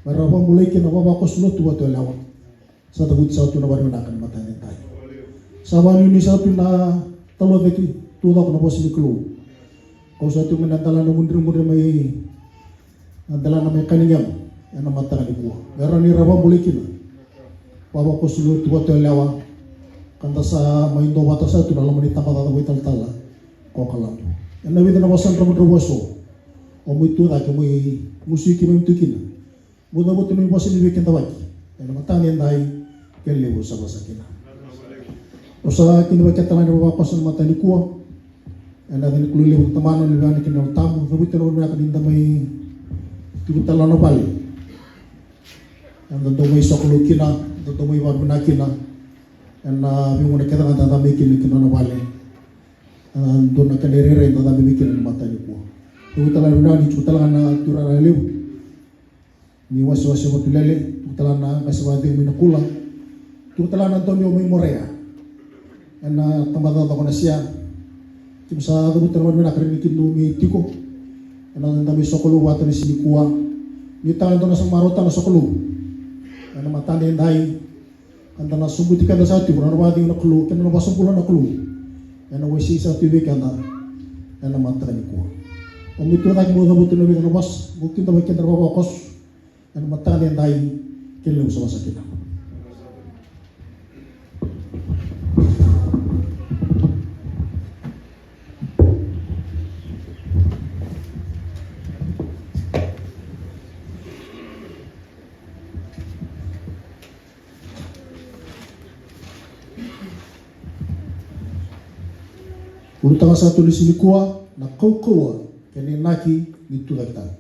Me ra vakabulai kina vavakoso lotu vata yalewa. Sa cavuti sa tu na vakavinaka ni mataka ni dai. Sa vakanuinui sa tu na talocaki tu cako na vosa ni Kalou. Kau sa tu mai na dela na mudremudre mai na dela na mai kanigema ena mataka nikua. Me ra ni ra vakabulai kina. Vavakoso lotu vata yalewa. Ka da sa mai dua vata sa tu na loma ni tabacakacaka vakaitalatala. Ko ka ladu. Ena vica na vosa dravudravua so. O mai tu cake, o mai musuki mai tu kina. Mo cavuta na vosa ni veikidavaki ena mataka ni dai, ke levu sa vasa kina. O sa kidavaki tale na vavakoso na mataka nikua. Ena yaca ni Kalou levu na Tamana, Luvena kei na Yalo Tabu, cavuta na vakavinaka ni da mai tiko tale na vale. Eda dau mai sokalou kina, da dau mai vakavinaka kina. Ena veigauna kece ga da da mai kina ki na nona vale. Ena dua na kena irairai da da mai kina na mataka nikua. Cavuta tale na vakavinaka ni tiko tale ga na turaga levu. Ni wasewase Vatulele, tuku tale na qase vakacegu mai na kula. Tuku tale na dau ni o mai Morea. Ena tabacakacaka ko na sea. Keimami sa cavuta na vakavinaka ni keitou mai tiko. Ena da mai sokalou vata na siga nikua. Ni tale dua na sa marautaka na sokalou. Ena mataka ni dai. Ka da na sobuti keda sa tiko na nona vakacegu na Kalou, kei na nona vakasobula na Kalou. Ena wasei sa tu vei keda. Ena mataka nikua. O mai tu cake mo cavuta na vica na vosa, mo kidavaki keda na vavakoso. Ena mataka ni dai, ke levu sa vasa kina. Ulutaga sa tu ni siga nikua, na kaukauwa kei na inaki ni tucake tale.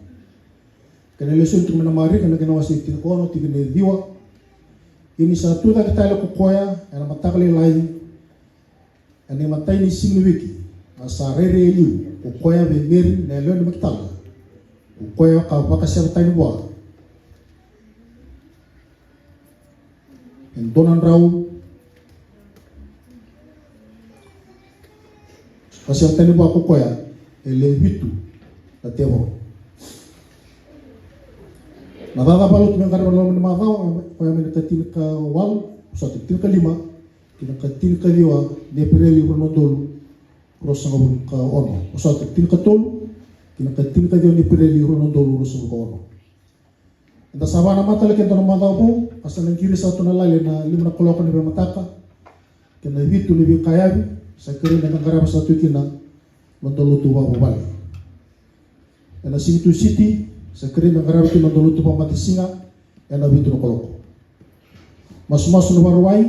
Kei na lesoni tiko mai na Marika, na kena wase tinikaono, tikina e ciwa. Ia ni sa tucake tale ko koya ena mataka lailai, ena imatai ni siga ni wiki, a sa rairai e liu ko koya vei Meri na yalewa ni Makitala, ko koya ka vakaseva tani vua e dua na drau. Vakaseva tani vua ko koya e le vitu na tevoro. Na cakacaka vakalotu me qaravi ena loma ni macawa, koya mai na ka tinikawalu, sota, tinikalima, ki na ka tinikaciwa ni Epereli rua na udolu ruasagavulu ka ono. Sota, tinikatolu, ki na ka tinikaciwa ni Epereli rua na udolu ruasagavulu ka ono. Eda sa vakanamata tale kina na macawa vou, ka sa na qiri sa tu na lali ena lima na kaloko ni veimataka, kei na vitu ni veikayavi, sa kerei meda qarava sa tu kina na noda lotu vakavuvale. Ena siga Tusiti, sa kerei meda qarava kina na noda lotu vakamatasiga, ena vitu na kaloko. Masumasu na Vakarauwai,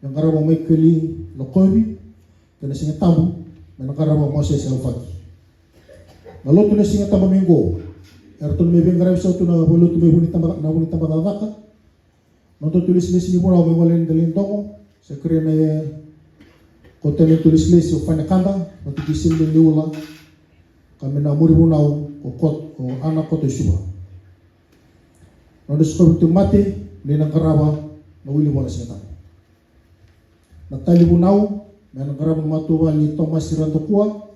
me qarava o Maikeli Lokovi, kei na Siga Tabu, me na qarava o Mosese Alafaki. Na lotu na Siga Tabu mai qo, eratou na mai veiqaravi sa tu na valenilotu mai Vunitaba, na Vunitaba Cakacaka. Noda tulesilesi ni vunau mai Wale ni Dalaidrogo, sa kerei na e koto na tulesilesi o Fane Kada, vata kei Sili Niula, ka mai na muri vunau o Kot-, o Ana Koto i Suva. Noda sikovi tauvimate, me na qarava na wili vua na Siga Tabu. Na tali vunau, me na qarava na matavuvale nei Tomasi Radokua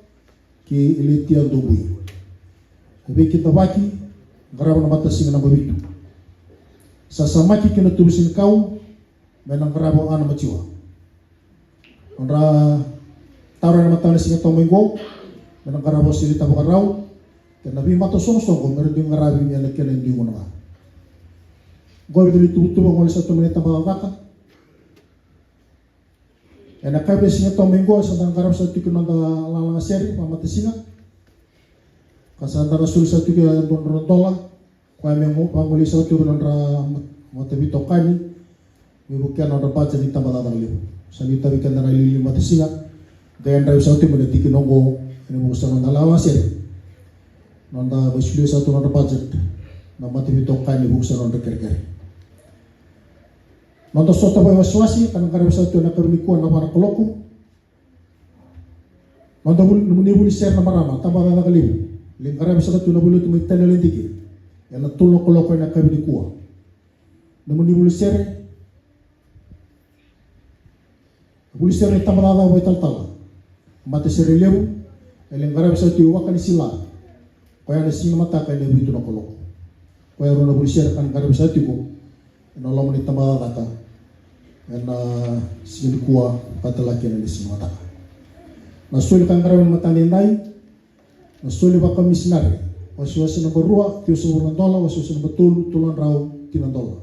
kei Elitia Dobui. Na veikidavaki, qarava na matasiga naba vitu. Sasamaki kei na tubu senikau, me na qarava o Ana Matiwa. Nodra taro ena mataka ni Siga Tabu mai qo, me na qarava o Silita Vakarau, kei na veimatasoqosoqo me ra dui qaravi ena kena dui gauna ga. Qo e vica na ituvatuva gole sa tu mai na itabacakacaka. Ena yakavi ni Siga Tabu mai qo, sa da qarava sa tu kina noda lagalaga sere vakamatasiga. Ka sa da na soli saka tiko e dua na nodra dola, koya me vagolei saka tiko na nodra mataveitokani me vukea na nodra budget ni tabacakacaka levu. Sa liutaki keda na iliuliu matasiga, qai yadravi saka tiko mai na tikina oqo ena vuku saka na noda lawasere. Noda vakasolia saka tiko na nodra budget na mataveitokani ena vuku saka na nodra kerekere. Noda sota vakaiwasewase ka na qaravi saka tiko ena yakavi nikua ena va na kaloko. Noda vuli, nomuni vuli sere na marama, tabacakacaka levu. Lai qaravi saka tiko na vuli tu mai Taniela Dike ena tolu na kaloko ena yakavi nikua. Nomuni vuli sere, vuli sere ni tabacakacaka vakaitalatala, matasere levu, e lai qaravi saka tiko e Wakanisila. Koya na siga ni mataka ena vitu na kaloko. Koya rua na vuli sere ka na qaravi saka tiko ena loma ni tabacakacaka ena siga nikua, vakatalega kina ena siga ni mataka. Na soli ka qaravi ena mataka edaidai, na soli vakamisinari, wasewase naba rua, ciwasagavulu na dola, wasewase naba tolu, tolu na drau, tini na dola.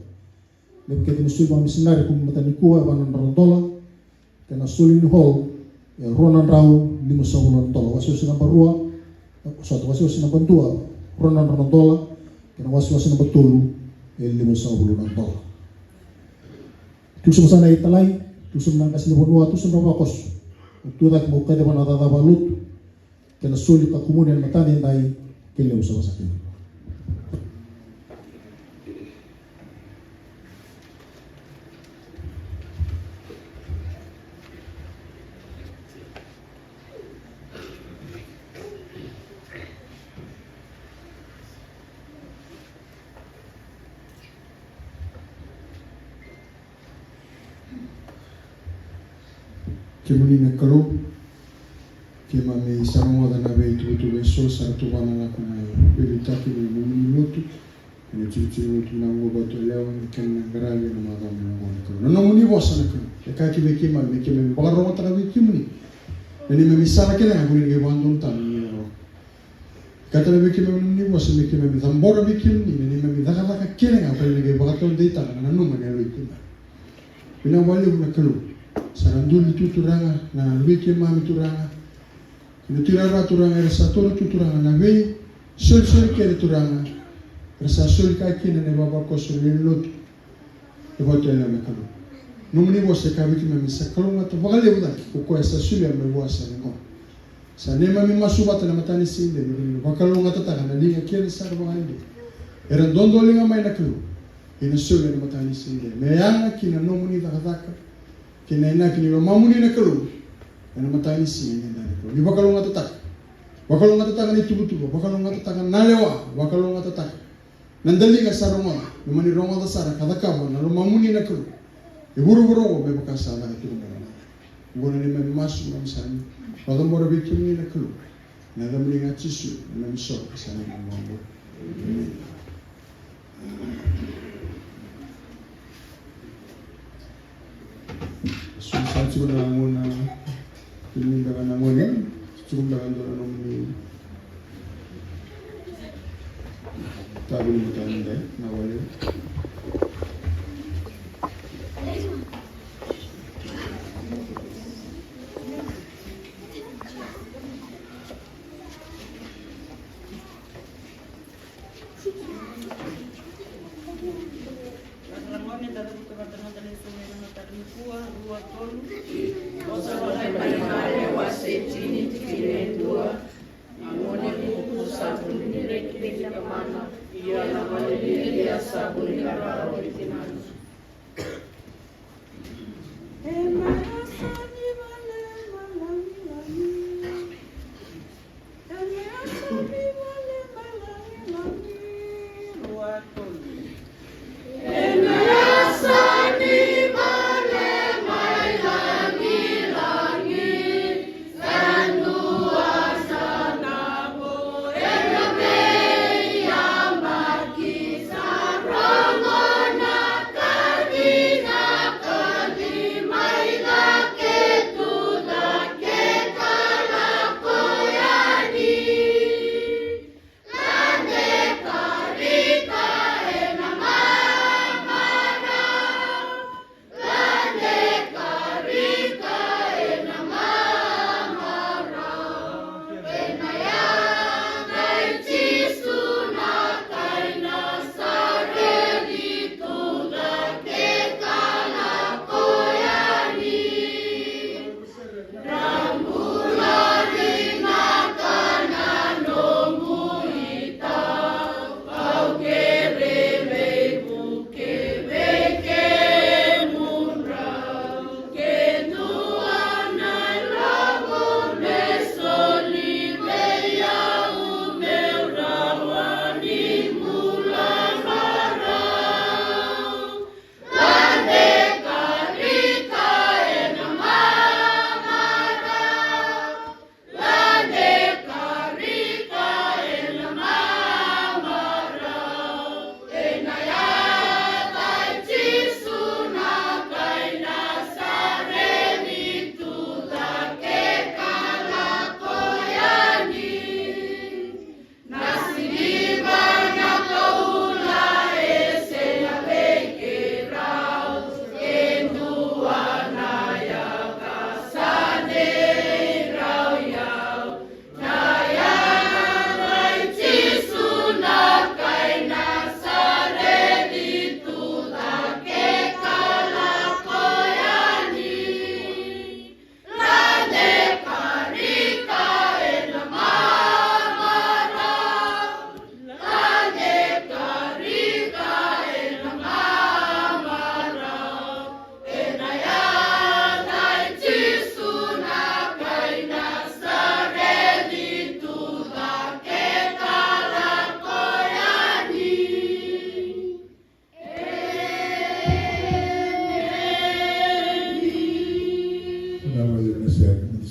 Levu kece ni soli vakamisinari kumi mataka nikua e va na drau na dola, kei na soli ni hall e rua na drau limasagavulu na dola. Wasewase naba rua, sota, wasewase naba dua, rua na drau na dola, kei na wasewase naba tolu e limasagavulu na dola. Tusa mada na italai, tusa mada na qase ni vanua, tusa mada na vakoso. Au tu cake meu kacivaka na cakacaka vakalotu kei na soli ka kumuni ena mataka edaidai, kei na levu saka kina. Kemuni na Kalou, keimami sa rogoca na veituvatuva eso sa ra tuvana na kena veiliutaki ni nomuni lotu. Ena tikotiko ni lotu na oqo vakatulewa ni kena na qaravi ena macawa mai oqo na Kalou. Na nomuni vosa na Kalou e kaya ki vei keimami me keimami vakarogotaka vei kemuni na neimami sala kece ga ko ni qai vakadodonutaka na neimami rogo. Kaya tale vei keimami na nomuni vosa me keimami cabora vei kemuni na neimami cakacaka kece ga ko ni qai vakataudeitaka na nanuma ni yaloi keimami. Vinaka vakalevu na Kalou. Sa ra duri tu Turaga na yaloi keimami Turaga. Kei na tuirara Turaga era sa taura tu Turaga na veisolisoli kece Turaga. Era sa soli ka kina na ivavakoso ni lotu. E vakatulewa na Kalou. Nomuni vosa e kaya vei keimami sa kalougata vakalevu cake ko koya sa solia mai vua sa ni gona. Sa neimami masu vata na mataka ni siga ni vakalougata taka na liga kece sara vakalevu era dodoliga mai na Kalou. Ena soli ena mataka ni siga me yaga ki na nomuni cakacaka kei na inaki ni lomamuni na Kalou. Ena mataka ni siga ni dani Kalou ni vakalougatataka, vakalougatataka na ituvatuva, vakalougatataka na lewa, vakalougatataka na daliga sa rogoca, me mani rogoca sara ka cakava na lomamuni na Kalou. E vuravura oqo me vaka sa caka tiko mai na mata. Oqo na neimami masu, neimami sala, vakacabora vei kemuni na Kalou. Na yacamuni ga Jisu, na neimami soro ka sa neimami vakabula. Emeni. Sa tiko na gauna, kemuni beka na gone, tiko beka dua na nomuni tabu ni mataka edaidai, na wale.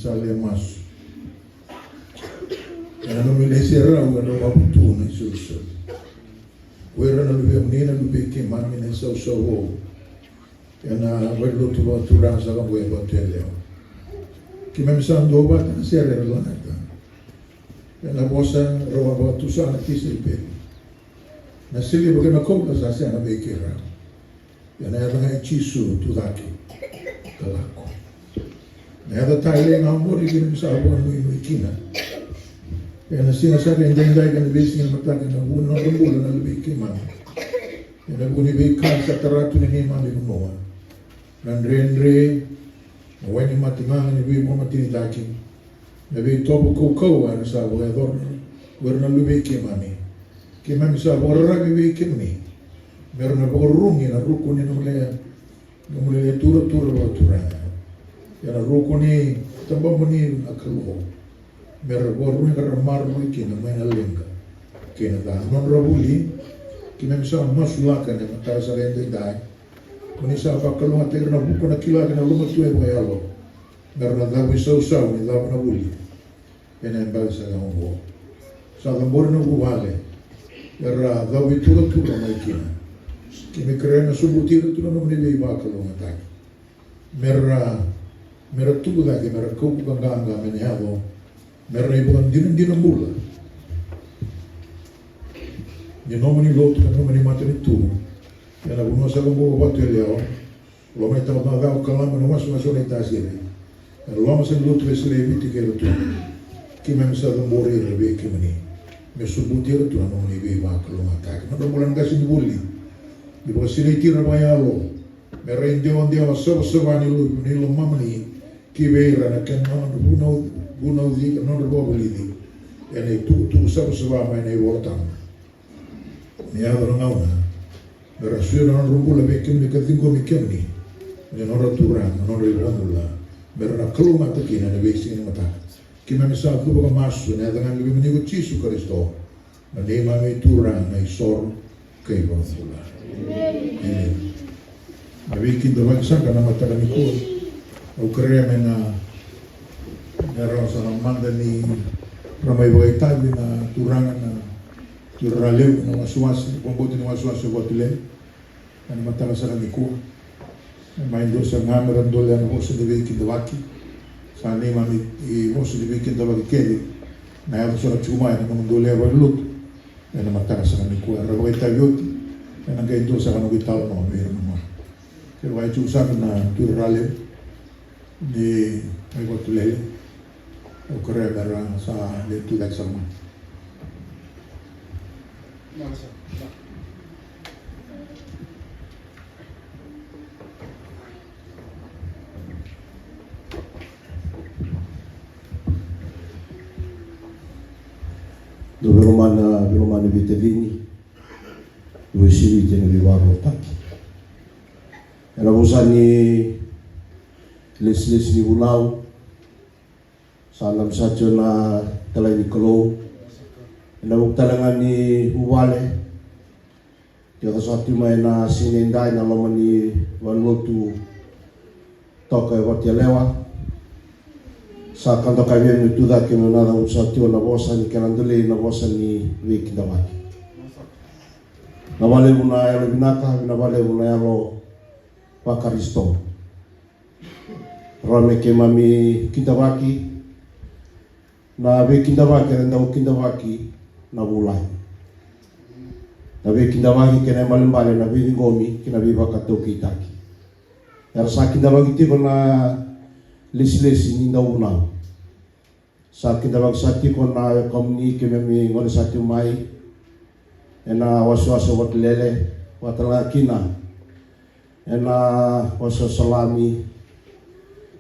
Sa le masu. Ena nomuni lai serau, ena nomu vutu na isolisoli. O ira na luvemuni, na luve i keimami, na isausau vou ena valenilotu vakaturaga saka qo e Vatuyalewa. Keimami sa duavata na sere era lagata. Ena vosa rau a vakatusa na tisaipeli. Na siliva kei na koula sa sega vei keirau. Ena yaca ga i Jisu, tu cake ka lako. Na yaca talei ga oqori keimami sa vakanuinui kina. Ena siga saka edaidai kei na veisiga ni mataka ena vuku ni nodra bula na luve i keimami. Ena vuku ni veika sa tara tu ni neimami vanua. Na dredre, na wai ni mate gaga ni veivakamatenitaki, na veitovo kaukauwa era sa vakayacora o ira na luve i keimami. Keimami sa vakararavi vei kemuni. Me ra na vakarurugi ena ruku ni nomuni, nomuni turatura vakaturaga. Ena ruku ni tabamuni na Kalou. Me ra vakarurugi ka ra maroroi kina mai na leqa kei na ca. Na nodra vuli, keimami sa masulaka ena mataka saka edaidai. Ko ni sa vakalougatataki ira ena vuku na kila kei na lomatuya vakayalo. Me ra na cavuisausau ni cava na vuli ena yabaki saka oqo. Sa cabori na vuvale era cavuituratura mai kina. Keimami kerea me sobuti ira tu na nomuni veivakalougatataki. Me ra, me ra tubu cake, me ra kaukaua ka qaqa mai na yaco, me ra na ivakadinadina bula ni nomuni lotu, ka nomuni matanitu ena vanua saka oqo o Vatuyalewa. Loma ni Tabacakacaka o Kalaba, na wasewase o Naitasiri, ena loma saka ni Lotu Wesele e Viti kei Rotuma. Keimami sa cabori ira vei kemuni me sobuti ira tu na nomuni veivakalougatataki. Nodra bula na qasenivuli, ni vakasinaiti ira vakayalo, me ra idewadewa savasava ni luvu ni lomamuni ki vei ira ena kena nodra vunau-, vunauci ka nodra vakavulici ena itukutuku savasava mai na iVolatabu. Ni yaco na gauna me ra suya na nodra bula vei kemuni ka ciqomi kemuni me nodra Turaga, na nodra iVakabula, me ra na kalougata kina ena veisiga ni mataka. Keimami sa cuva ka masu ena yaca ga ni Luvemuni ko Jisu Karisito, na neimami Turaga, na iSoro kei Vakabula. Emeni. Na veikidavaki saka ena mataka nikua, au kerea me na, me rawa sara mada ni ra mai vakaitavi na turaga, na turaga levu, na wasewase, vakabauta ni wasewase o Vatulele. Ena mataka saka nikua, e mai dua saka ga me ra dolea na vosa ni veikidavaki. Sa neimami vosa ni veikidavaki kece na yaco saka tiko mai na nomudou lewe ni lotu ena mataka saka nikua. Era vakaitavi oti, ena qai dua saka noqu italanoa vei ira na gone. Kevaka e tiko saka na turaga levu ni mai Vatulele, au kerea me ra sa lai tu cake sara mai. Dou veilomani, veilomani veitacini, dou veisiviti ena veivakarautaki. Ena vosa ni lesilesi ni vunau, sa dabe saka tiko na italai ni Kalou ena vuku tale ga ni vuvale. Yaco saka tiko mai na siga nidai ena loma ni valenilotu toka e Vatuyalewa. Sa ka dokai vei au me tu cake me na cavuta saka tiko na vosa ni kena dolei na vosa ni veikidavaki. Vinaka vakalevu na yalo vinaka, vinaka vakalevu na yalo vaKarisito. Rawa me keimami kidavaki na veikidavaki era dau kidavaki na vulagi. Na veikidavaki kei na ibalebale na veiciqomi kei na veivakataukeitaki. Era sa kidavaki tiko na lesilesi ni dauvunau. Sa kidavaki saka tiko na wekamuni keimami gone sa tu mai ena wasewase o Vatulele, vaka talega kina ena wasewase o Salami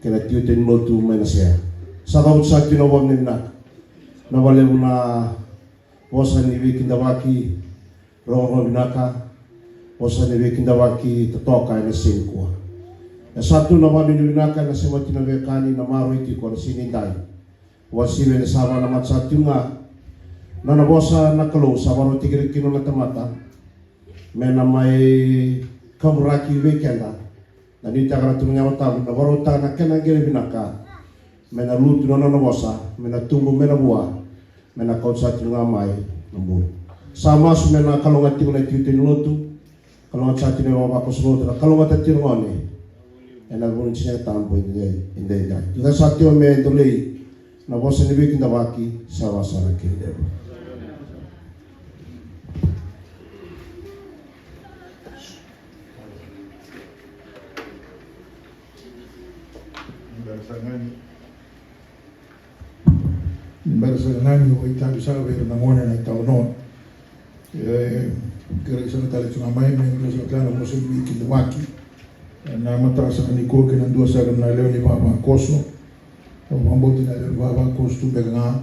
kei na tiute ni lotu mai Nasea. Sa cavuta saka tiko na vavinavinaka. Vinaka vakalevu na vosa ni veikidavaki rogorogo vinaka, vosa ni veikidavaki totoka ena siga nikua. E sa tu na vavinavinaka ena semati na veiwekani na maroroi tiko ena siga nidai. Vakasivia ni sa vakanamata saka tiko ga na nona vosa na Kalou, sa vakarautaki ira kina na tamata me na mai kaburaki vei keda. Na nuitaka na Turaga na Yalo Tabu, na vakarautaka na kena qele vinaka Me na lutu na nona vosa, me na tubu, me na vua, me na kauta sa tiko ga mai na bula. Sa masu me na kalougata tiko na itutu ni lotu, kalougata sa tiko na ivavakoso lotu, na kalougata tiko gone. Ena vuku ni Siga Tabu edaidai. Tucake sa tiko me dolei na vosa ni veikidavaki, sa vasara kei Devo. Ni bera sara ga niu vakaitavi sara vei ira na gone na italanoa. E, kerei sara tale tu ga mai me kerei sara tale na vosa ni veikidavaki. Ena mataka sara nikua kei na dua sara na lewe ni vavakoso. Au vakabauta na lewe ni vavakoso tu beka ga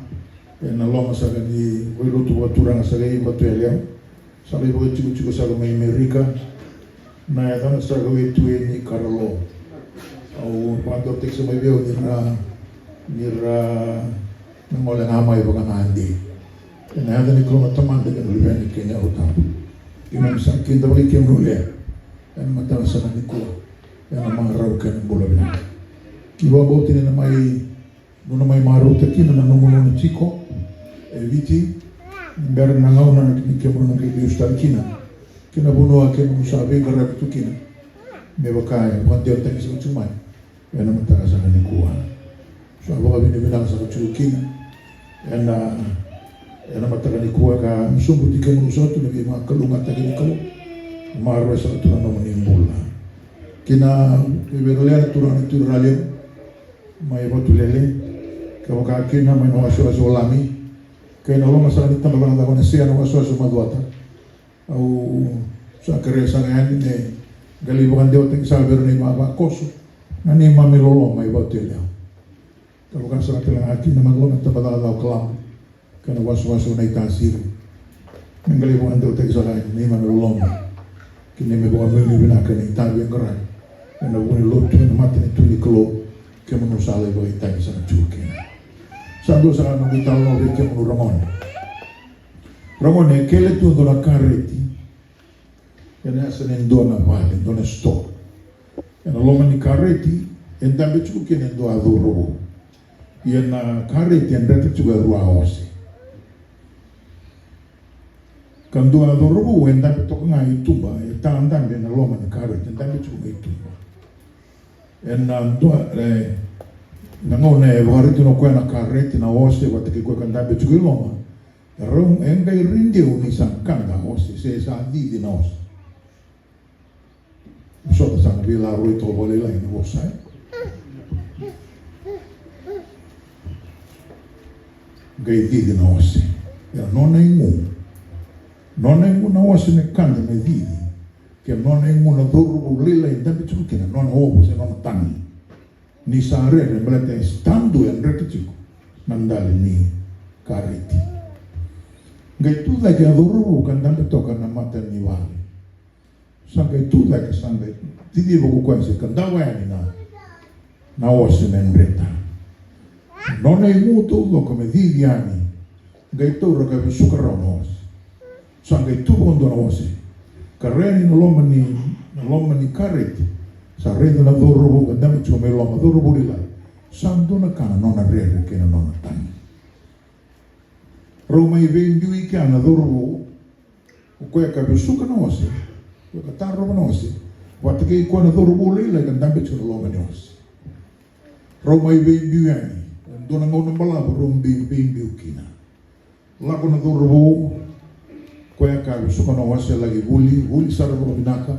ena loma sara ni veilotu vakaturaga sara i Vatuelevu. Sa lai vakatikotiko sara mai Amerika. Na yacana sara ga e tu e ni Karalo. Au vakadewataki sara mai vei au ni ra, ni ra na gole ga mai vakagade. Ena yaca ni Kalou na Tamada kei na Luvena kei na Yalo Tabu. Keimami sa kidavaki kemuni Luvena ena mataka sara nikua ena marau kei na bula vinaka. Keimami vakabauta ni na mai Nona mai marauta kina na nomu nona tiko e Viti, ni bera na gauna ni kemunu na qai lesu tale kina ki na vanua kemunu sa veiqaravi tu kina. Me vaka e vakadewataki saka tiko mai ena mataka saka nikua. Sa vakavinavinaka saka tiko kina ena, ena mataka nikua ka sobuti kemunu saka tu na veivakalougatataki ni Kalou. Marau saka tu na nomuni bula. Kina veiveilea na turaga na Tui Ralevu mai Vatulele, ka vaka kina mai na wasewase o Lami, kei na loma saka ni tabacakacaka na Sea na wasewase o Macuata. Au sa kerea saka yani me qai lai vakadewataki saka vei ira na ivavakoso na neimami loloma i Vatulele. Ka vaka saka tale ga kina mai na loma ni tabacakacaka o Kalabu. Kei na wasewase o Naitasiri. Me qai lai vakadewataki saka yani na neimami loloma kei na neimami vakavinavinaka vinaka ena itavi e qaravi ena vuku ni lotu ena matanitu ni Kalou, kemunu sa lai vakaitavi saka tiko kina. Sa dua saka na noqu italanoa vei kemunu ragone. Ragone, e kele tu e dua na kareti ena yasa ni dua na vale, dua na sitoa. Ena loma ni kareti e dabe tiko kina e dua na cauravou. Ia na kareti e dreta tiko e rua na ose. Ka dua na cauravou e dabe toka ga i tuba, e ta dabe ena loma ni kareti, e dabe tiko ga i tuba. Ena dua, e, na gauna e vakaraitaka o koya na kareti na ose vata kei koya ka dabe tiko i loma, e rau, e qai rideu ni sa kada na ose se sa cici na ose. Vosota, sa na veilaroi toka vakalailai na vosa, e? Qai cici na ose. Ia nona igu, nona igu na ose me kada me cici, ke nona igu na cauravou lailai e dabe tiko kina, nona ovo se nona tagi. Ni sa rere baleta e sa tu e dreta tiko na dali ni kareti. Qai tu cake na cauravou ka dabe toka na mata ni vale. Sa qai tu cake, sa qai ciciva ko koya se ka davo yani na, na ose me dreta. Nona igu taucoko me cici yani, qai taura ka vesuka rawa na ose. Sa qai tu vakadua na ose ka ra yani na loma ni, na loma ni kareti. Sa raica na cauravou ka dabe tiko mai loma, cauravou lailai. Sa dua na ka na nona rere kei na nona tagi. Rau mai veibiu i kea na cauravou, o koya ka vesuka na ose, o koya ka tarova na ose, vata kei koya na cauravou lailai ka dabe tiko na loma ni ose. Rau mai veibiu yani, e dua na gauna balavu rau mai veibiu kina. Lako na cauravou, koya ka vesuka na ose, laki vuli, vuli sara vakavinaka,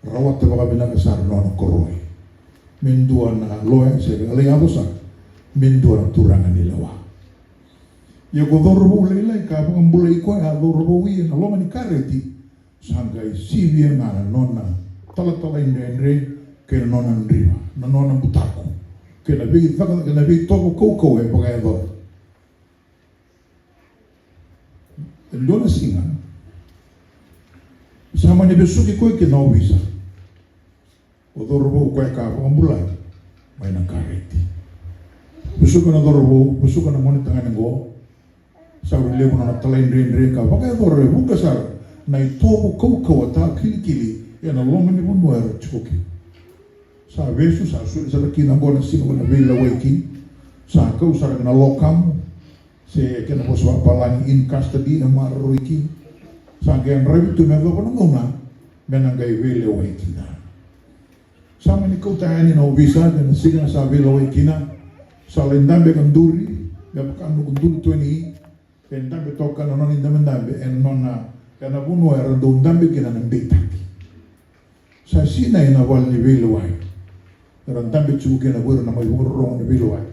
rawata vakavinaka sara na nona koroi me dua na loya se ka lai yaco sara me dua na turaga ni lewa. Ia ko cauravou lailai ka vakabulai koya a cauravou ia na loma ni kareti, sa qai sivia ga na nona talatalaidredre kei na nona driva, na nona butako, kei na veicaka, kei na veitovo kaukauwa e vakayacora. E dua na siga sa mani vesuki koya kina na ovisa. O cauravou koya ka vakabulai mai na kareti. Vesuka na cauravou, vesuka na gone tagane qo. Sa rui levu na nona talaidredre ka vakayacora e vuqa sara na itovo kaukauwa, ta kilikili ena loma ni vanua era tiko kina. Sa vesu, sa soli sara kina qo na siga ko na veilewai kina. Sa kau sara kina lokamu, se kena vosa vakapalagi in custody, e maroroi kina. Sa qai yadravi tu me yacova na gauna me na qai veilewai kina. Sa mani kauta yani na ovisa, ena siga sa veilewai kina. Sa lai dabe ka duri, me vaka noqu duri twenty, e dabe toka na nona idabedabe ena nona, ena vanua era dau dabe kina na beitaki. Sa sinai na vale ni veilewai era dabe tiko kina vei ira na mai vakarorogo ni veilewai.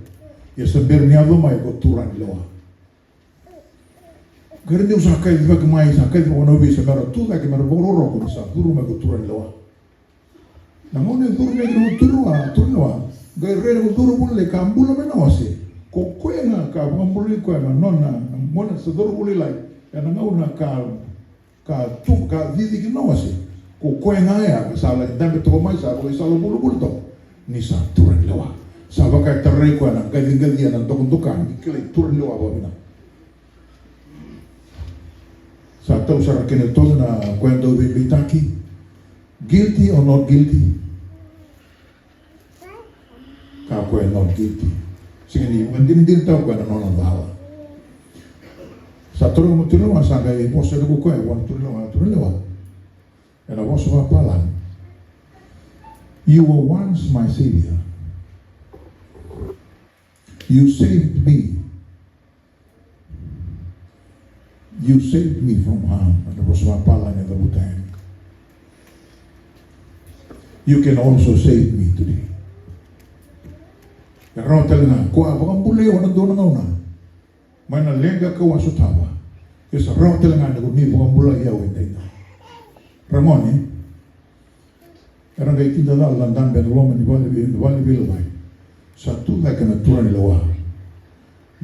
Ia sa bera ni yaco mai ko turaga ni lewa. Qai raici au sa kacivaki mai, sa kacivaki na ovisa me ra tu cake me ra vakarorogo ni sa curu mai ko turaga ni lewa. Na gauna e curu mai kina ko turaga ni lewa, qai rai na ko curu vuli lai ka bula mai na wase. Ko koya ga ka vakabulai koya na nona, na gauna sa curu vuli lai, ena gauna ka ka tu ka cici kina na wase. Ko koya ga ya ka sa lai dabe toka mai, sa vakaisala vulavula toka ni sa turaga ni lewa. Sa vaka e tarai koya na qaciqacia na dokadoka ni kilai turaga ni lewa vakavinaka. Sa tau sara kina toka na koya dau veibeitaki. Guilty or not guilty? Ka koya not guilty. Sega ni vakadinadinataka o koya na nona cala. Sa toro mo tiro wa sa qai vosa ko koya vua na turaga ni lewa, turaga ni lewa. Ena vosa vakapalagi. You were once my savior. You saved me. You saved me from harm. Ena vosa vakapalagi e cavuta yani. You can also save me today. E rawa tale ga ko a vakabulai au ena dua na gauna mai na leqa kau a sotava. E sa rawa tale ga ni ko ni vakabulai au edaidai. Ragone, era qai kidacala na dabe ena loma ni vale ni veilewai. Sa tu cake na turaga ni lewa.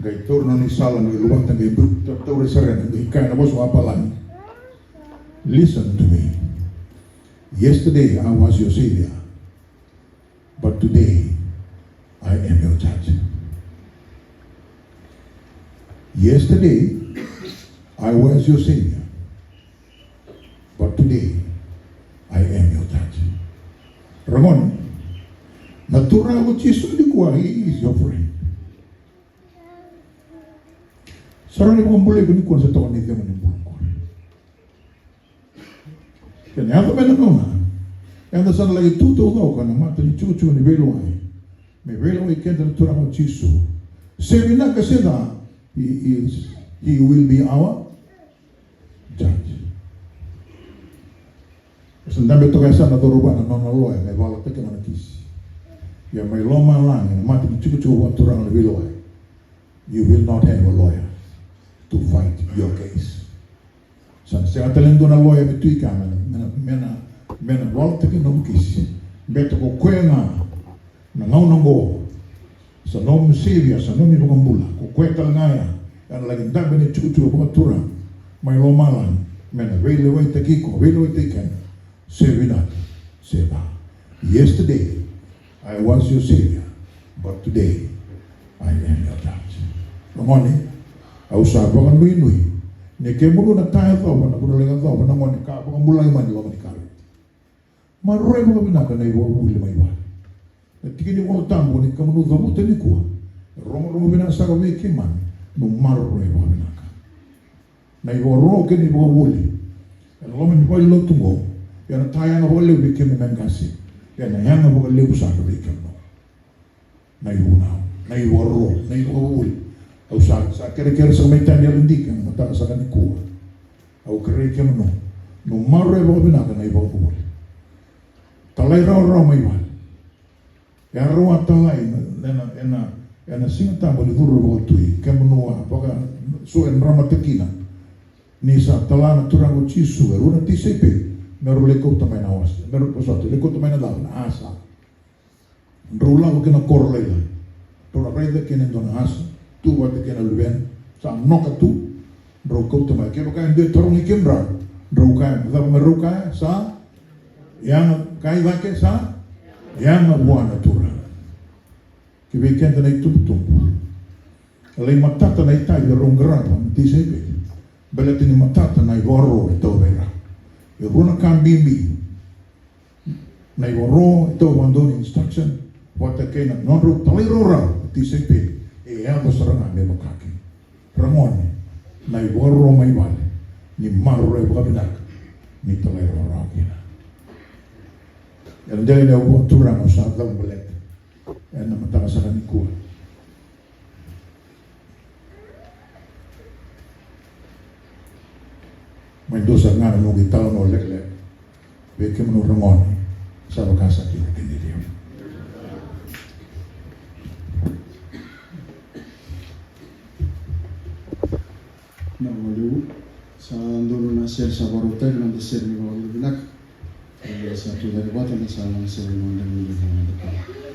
Qai taura na nona isala, qai luvata, qai biu, taura i sarena, qai kaya na vosa vakapalagi. Listen to me. Yesterday I was your savior, but today I am your judge. Yesterday I was your savior, but today I am your judge. Ragone, na turaga ko Jisu nikua, he is your friend. Sa rawa ni vakabulai iko nikua, sa toka na icegu ni bula qori. Kena yaco mai na gauna eda sa na laki tu taucoko ena mata ni jikojiko ni veilewai, me veilewai keda na turaga o Jisu. Se vinaka se ca, he is, he will be our judge. E sa dabe toka e sa na cauravou na nona loya me valataki na kisi. Ia mai lomalagi na mata ni jikojiko vakaturaga na veilewai. You will not have a lawyer to fight your case. Sa na sega tale dua na loya me tu i kea me na, me na, me na, me na valataki na nomu kisi. Beta ko koya ga na gauna oqo sa nomu Savior, sa nomu iVakabula. Ko koya tale ga ya ena laki dabe ena jikojiko vakaturaga mai lomalagi me na veilewaitaki iko, veilewaitaki keda. Se vinaka se ca. Yesterday I was your savior, but today I am your judge. Ragone, au sa vakanuinui ni kemulu na ta yacova, na vuna lai yacova na gone ka vakabulai mai na loma ni karo. Maroroi vakavinaka na ivakavuvuli mai vale. Na tiki ni Vola Tabu ni kemunu cavuta nikua, e rogorogo vinaka sara vei keimami na maroroi vakavinaka. Na ivakaro kei na ivakavuvuli ena loma ni valenilotu oqo, ena ta yaga vakalevu vei kemuni na qase, ena yaga vakalevu sara vei kemuni na ivunau, na ivakaro, na ivakavuvuli. Au sa, sa kerekere saka mai tani yalodika ena mataka saka nikua. Au kerei kemunu na maroroi vakavinaka na ivakavuvuli. Talairawarawa mai vale. E a rau a talai ena, ena, ena, ena Siga Tabu ni curu vakatui, kemunu a vaka so e dramata kina. Ni sa tala na Turaga o Jisu e rua na tisaipeli me rau lai kauta mai na asa, me rau, vosota, lai kauta mai na cava? Na asa. Drau lako ki na koro lailai. Drau na raica kina e dua na asa tu vata kei na luvena sa noka tu. Drau kauta mai. Kevaka e dua e tarogi kemudrau, drau kaya, cava me rau kaya? Sa yaga, kaya cake, sa yaga vua na Turaga. Ki vei keda na itubutubu, e lai matata na itavi e rau qarava na tisaipeli, baleta ni matata na ivakaro e tau vei rau. E rua na ka bibi. Na ivakaro e tau vakadua ni instruction vata kei na nodrau talairawarawa na tisaipeli E yaco sara ga me vaka kina. Ragone, na ivakarorogo mai vale ni maroroi vakavinaka ni talairawarawa kina. Ena dela ni au vakaturaga au sa cau baleta ena mataka saka nikua. Mai dua sara ga na noqu italanoa lekaleka vei kemuni ragone, sa vaka sa kina kena iliuliu. Na valiu sa donu na sere sa vakarautaki na noda sere ni vakavinavinaka. Ia sa tu cake vata na sa laga sere ni noda ni vakavinavinaka.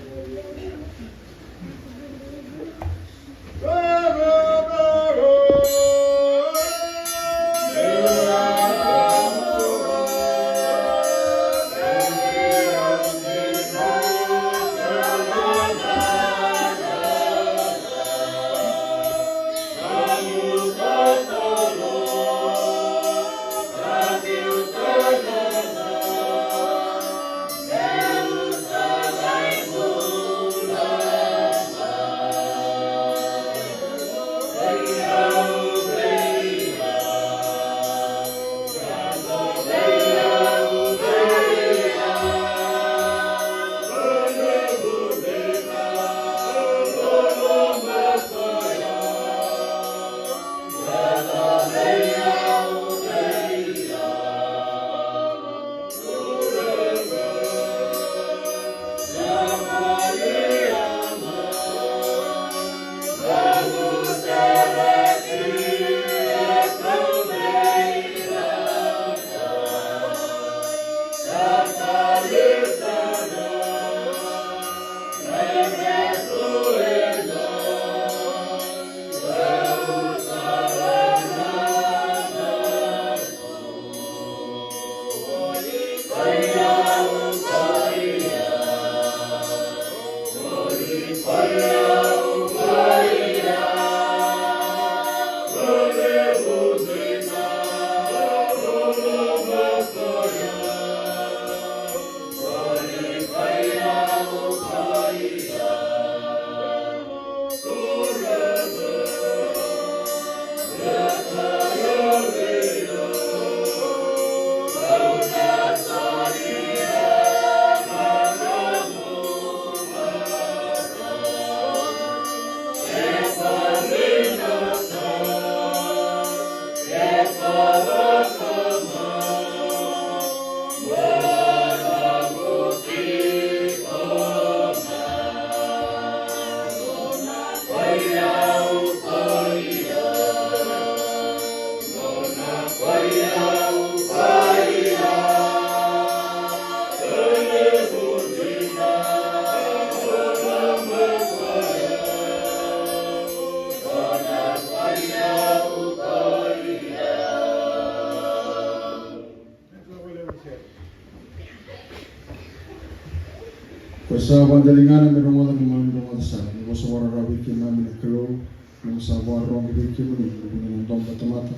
Ko sa vakadaligana me rogoca, keimami rogoca sara. Ni vosa vakararavi keimami na Kalou, ni vosa vakarorogo vei kemuni, ni vuna na domo tamata.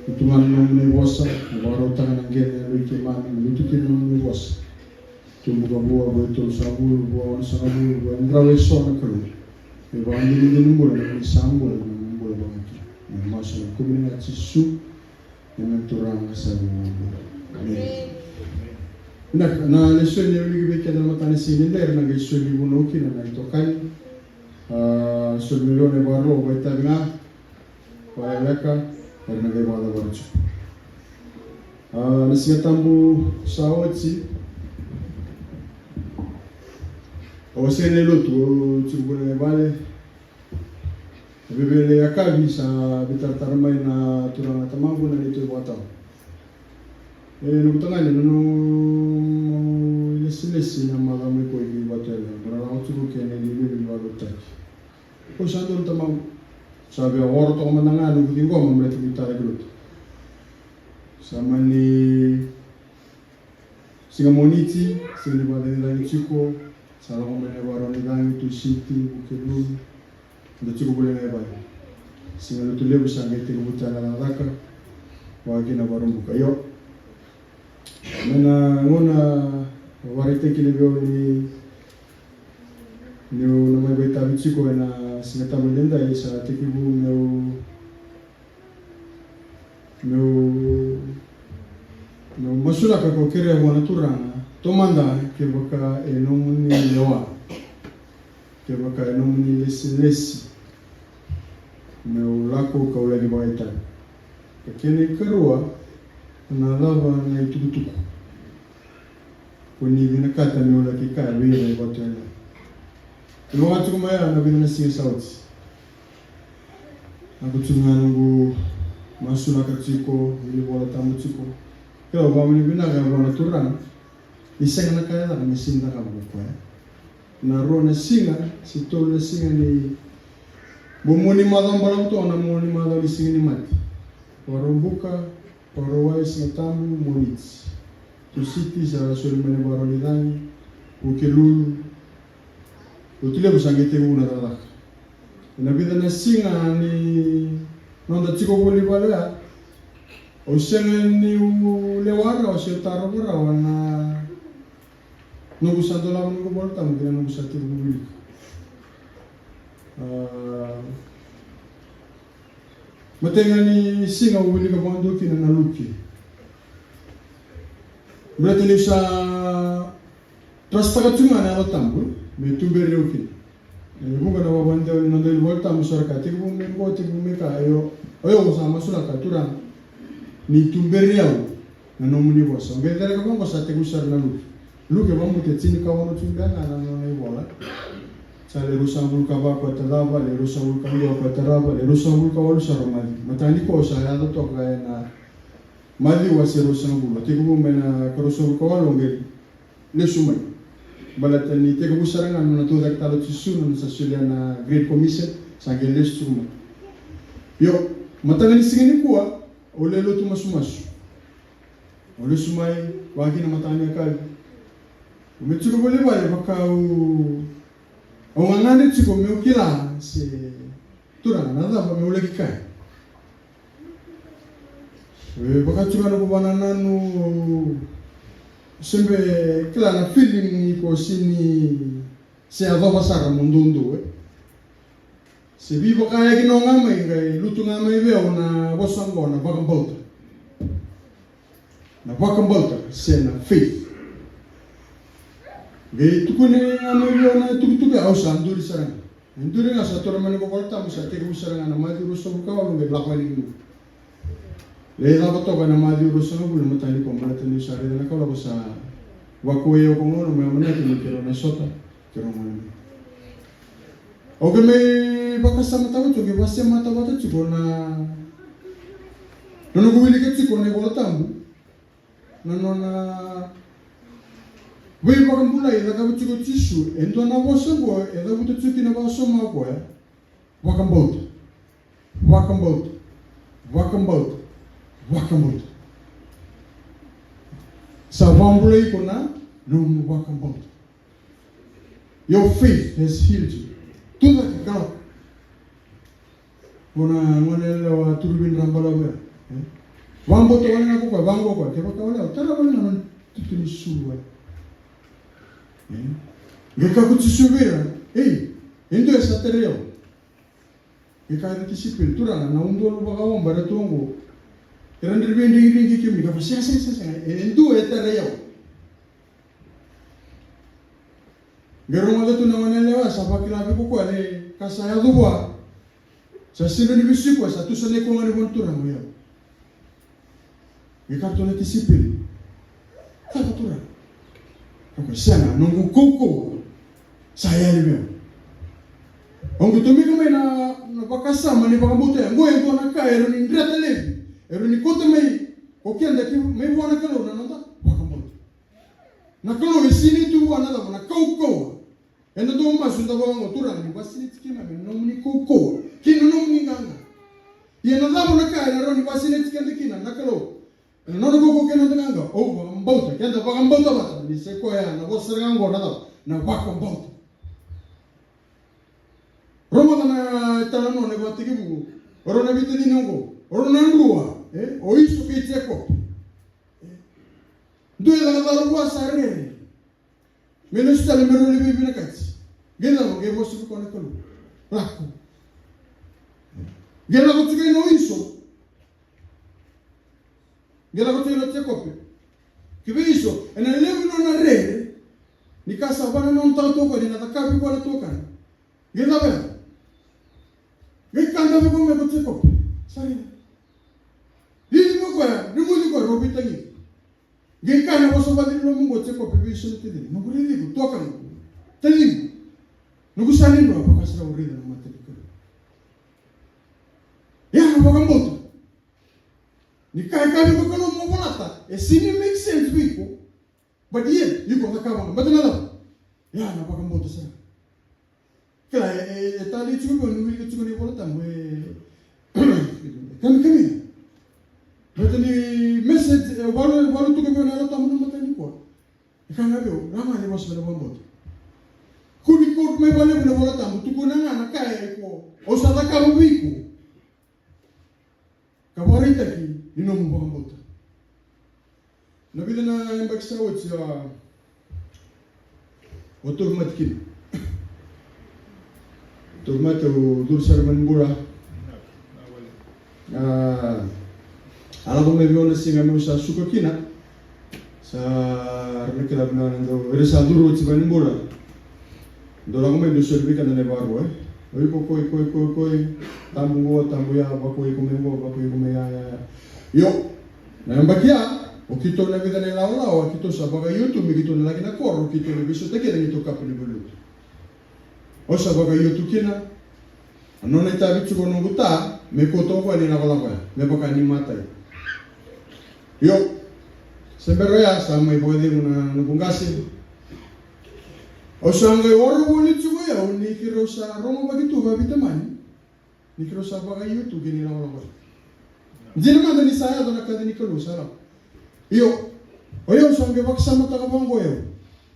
Ni tugana na nomuni vosa, ni vakarautaka na qele e vei keimami, ni lutu kina na nomuni vosa. Tubu ka vua, vua e tolusagavulu, vua e onosagavulu, vua e drau eso na Kalou. Me vakadinadina bula, na nomuni sa bula, na nomuni bula vakakina. Me masu na kumuni ga Jisu. Emeni Turaga sa. Emeni. Na, na lesoni e wiliki vei keda na mataka ni siga ni dai, era na qai soli vunau kina na itokani. A, soli mai vei au na ivakarau, vakaitavi ga, vakaleleka, era na qai vakacavara tiko. A, na Siga Tabu sa oti, au a sega ni lotu, au tiko bula ga i vale. Veiveilei yakavi sa veitaratara mai na turaga na tamaqu na neitou ivakatawa. E, noqu tagane, na nomu ilesilesi na macawa mai ko i Vatuele, mo na lako tiko kei na iliuliu ni vakaveitaki. Ko sa donu tamaqu, sa via oro toka mada ga noqu ciqoma me laki tara ki lotu. Sa mani Siga Moniti, siga ni vakacagicagi tiko, sa lako mai na ivakarau ni cagi, Tusiti, Vukelulu, da tiko voli ga i vale. Siga Lotulevu sa qai tekivu tale na cakacaka, vaka kina Vakaraubuka. Io. Mai na gauna vakaraitaki kina vei au ni Niu na mai vakaitavi tiko ena Siga Tabu edaidai, sa tekivu meu, meu, meu masulaka ka kerea vua na Turaga, taumada kevaka e nomuni lewa, kevaka e nomuni lesilesi meu lako kau laki vakaitavi. Ka kena ikarua, na cava na itukutuku ko ni vinakata meu laki kaya vei ira e vatu ena. Ena vaka tiko mai ya na vica na siga sa oti, na ko tiko ga noqu masulaka tiko, wili Vola Tabu tiko. Kila, au vakavinavinaka vua na Turaga ni sega na ka e caka me sega ni cakava ko koya. Na rua na siga se tolu na siga ni, mo ni macawa balavu toka na mo ni macawa ni Siga ni Mate. Vakaraubuka, Vakarauwai, Siga Tabu, Moniti. Tusiti sa soli mai na ivakarau ni cagi, Vukelulu. Oti levu sa qai tekivu na cakacaka. Ena vica na siga ni noda tiko voli vale ya, au sega niu lewa rawa se tarova rawa na noqu sa dolava noqu Vola Tabu kei na noqu sa tekivu wilika. A, matai ga ni siga au wilika vakadua kina na Luke. Baleta niu sa trustaka tu ga na Yalo Tabu me tuberi au kina. E vuqa na vakadewa ni noda wili Vola Tabu, sa ra kaya, tekivu mai qo, tekivu mai ka, io, io, au sa masulaka, Turaga, ni tuberi au na nomuni vosa. Au qai cereka vaqo, sa tekivu sara na Luke. Luke, vakabauta e tinikaono tu beka ga na nona ivola. Sa le ruasagavulu ka va koya e tarava, le ruasagavulu ka dua koya e tarava, le ruasagavulu ka walu sara o Maciu. Matai ni koya sa yaco toka ena Maciu wase ruasagavulu, tekivu mai na ka ruasagavulu ka walu, au qai lesu mai. Baleta ni tekivu sara ga na nona tucake tale o Jisu, na nona sa solia na Great Commission, sa qai lesu tiko mai. Io, mataka ni siga nikua, au lai lotu masumasu. Au lesu mai, vaka kina mataka ni yakavi. Au mai tiko voli vale, vaka au, au gagadre tiko meu kila se, Turaga, na cava meu laki kaya? E vaka tiko ga noqu vakanananu, se bau kila na feeling ni ko sega ni se yacova sara mo doudou, e. Se veivakayaki noa ga mai, qai lutu ga mai vei au na vosa oqo, na vakabauta. Na vakabauta se na faith. Qai tukuni ga mai vei au na itukutuku, au sa duri sara ga. E duri ga, sa taura mai noqu Vola Tabu, sa tekivu sara ga na Maciu ruasagavulu ka walu, qai lako yani ki muri. Lai cava toka na Maciu ruasagavulu, mataka nikua, baleta niu sa raica na Kalou sa vakuwai au ko gauna mai, au manaki me keirau na sota, keirau gole mai. Au qai mai vakasamataka tiko, qai vakasamataka vata tiko na, na noqu wilika tiko na iVola Tabu. Na nona veivakabulai e cakava tiko o Jisu, e dua na vosa oqo e cavuta tiko kina vakasauma o koya. Vakabauta. Vakabauta. Vakabauta. Vakabauta. Sa vakabulai iko na nomu vakabauta. Your faith has healed you. Tucake ka lako. Ko na gone yalewa Turuvidra balavu ya. E? Vakabauta wale ga ko koya, vaqo koya, kevaka wale, au tara wale ga na tutu ni sulu wale. E? Qai kaya ko Jisu vei ira, ei, e dua e sa tarai au. Qai kaya na tisaipeli, Turaga, na udolu vakaoba era tu oqo. Era dri veidigidigi kei kemuni, ka vaka, sega, sega, sega, sega, e dua e tarai au. Qai rogoca tu na gone yalewa, sa vakila vei koya na ka sa yaco vua. Sa sega ni vesu koya, sa tusa na ikoga ni vua na Turaga, o yau. Qai kaya tu na tisaipeli, cava Turaga? Ka koya, sega, noqu kaukauwa sa yali vei au. Au qai tomika mai na, na vakasama ni vakabauta ya. Qo e dua na ka e rawa ni dreta laivi, e rawa ni kauta mai ko keda ki, mai vua na Kalou na noda vakabauta. Na Kalou e sinai tu vua na cava? Na kaukauwa. Eda dau masu, eda vakaoqo, Turaga, ni vakasinaiti keimami ena nomuni kaukauwa kei na nomuni qaqa. Ia na cava na ka ena rawa ni vakasinaiti keda kina na Kalou? Ena nona kaukauwa kei na noda qaqa. Au vakabauta, keda vakabauta vata, ni sa i koya na vosa sara ga oqo na cava? Na vakabauta. Rogoca na italanoa na ivakatekivu. O rau na veitacini oqo, o rau na drua, e? O Iso kei Jekope. Dua e cakacala vua sa rere me lesu tale me rau lai veivinakati. Qai cava, qai vosa vei koya na Kalou. Lako. Qai lako tiko kina o Iso. Qai lako tiko kina o Jekope. Ki vei Iso, ena levu ni nona rere. Ni ka sa vakananuma tu o koya ni na cakava vei koya na tuakana. Qai cava ya? Qai kaya vei koya mai ko Jekope. Sara. Lili mai o koya, reguci koya, rau veitagini. Qai kaya na vosa vakacegu oqo o Jekope vei Iso na tacina. Noqu raici iko, tuakana. Tacimu. Noqu sa ni dua, vaka sara au raica na mata ni Kalou. Ia na vakabauta. Ni ka e kaya vei iko na Kalou mo volata, e sega ni make sense vei iko. But yet, iko cakava ga. Baleta na cava? Ia na vakabauta sara. Kila, e, e, e talei tiko vei au ni wilika tiko na iVola Tabu, e, kamikami. Baleta ni message, e, valu, valu tiko vei au na Yalo Tabu na mataka nikua. E kaya ga vei au, na ga ni vosa na vakabauta. Kua ni quote mai vakalevu na iVola Tabu, tukuna ga na ka e iko, au sa cakava vei iko. Ka vakaraitaki ni nomu vakabauta. Na vica na yabaki sa oti, a, au tauvimate kina. Tauvimate, au curu sara i valenibula. A, a lako mai vei au na siga meu sa suka kina. Sa ra na kila vinaka na dau, era sa curu oti i valenibula. Dau lako mai dau soli vei keda na ivakarua, e. O iko, koi, koi, koi, koi. Tabu qo, tabu ya, vakoi iko mai qo, vakoi iko mai ya, ya, ya. Io, na yabaki ya, o keitou na vica na ilawalawa, keitou sa vakaio tu me keitou na laki na koro, keitou na veisautaki kina na neitou kapu ni valenilotu. Au sa vakaio tu kina, a nona itavi tiko noqu ta, me kauta o koya ni lakolako ya, me vaka ni matai. Io, se bera ya sa mai vakacegu na noqu qase. Au sa qai oro voli tiko o yau ni keirau sa rogovaki tu vaveitamani. Ni keirau sa vakaio tu kina ilakolako. Dina mada ni sa yaco na kaci ni Kalou sa lako. Io, o yau sa qai vakasamataka vaqo o yau.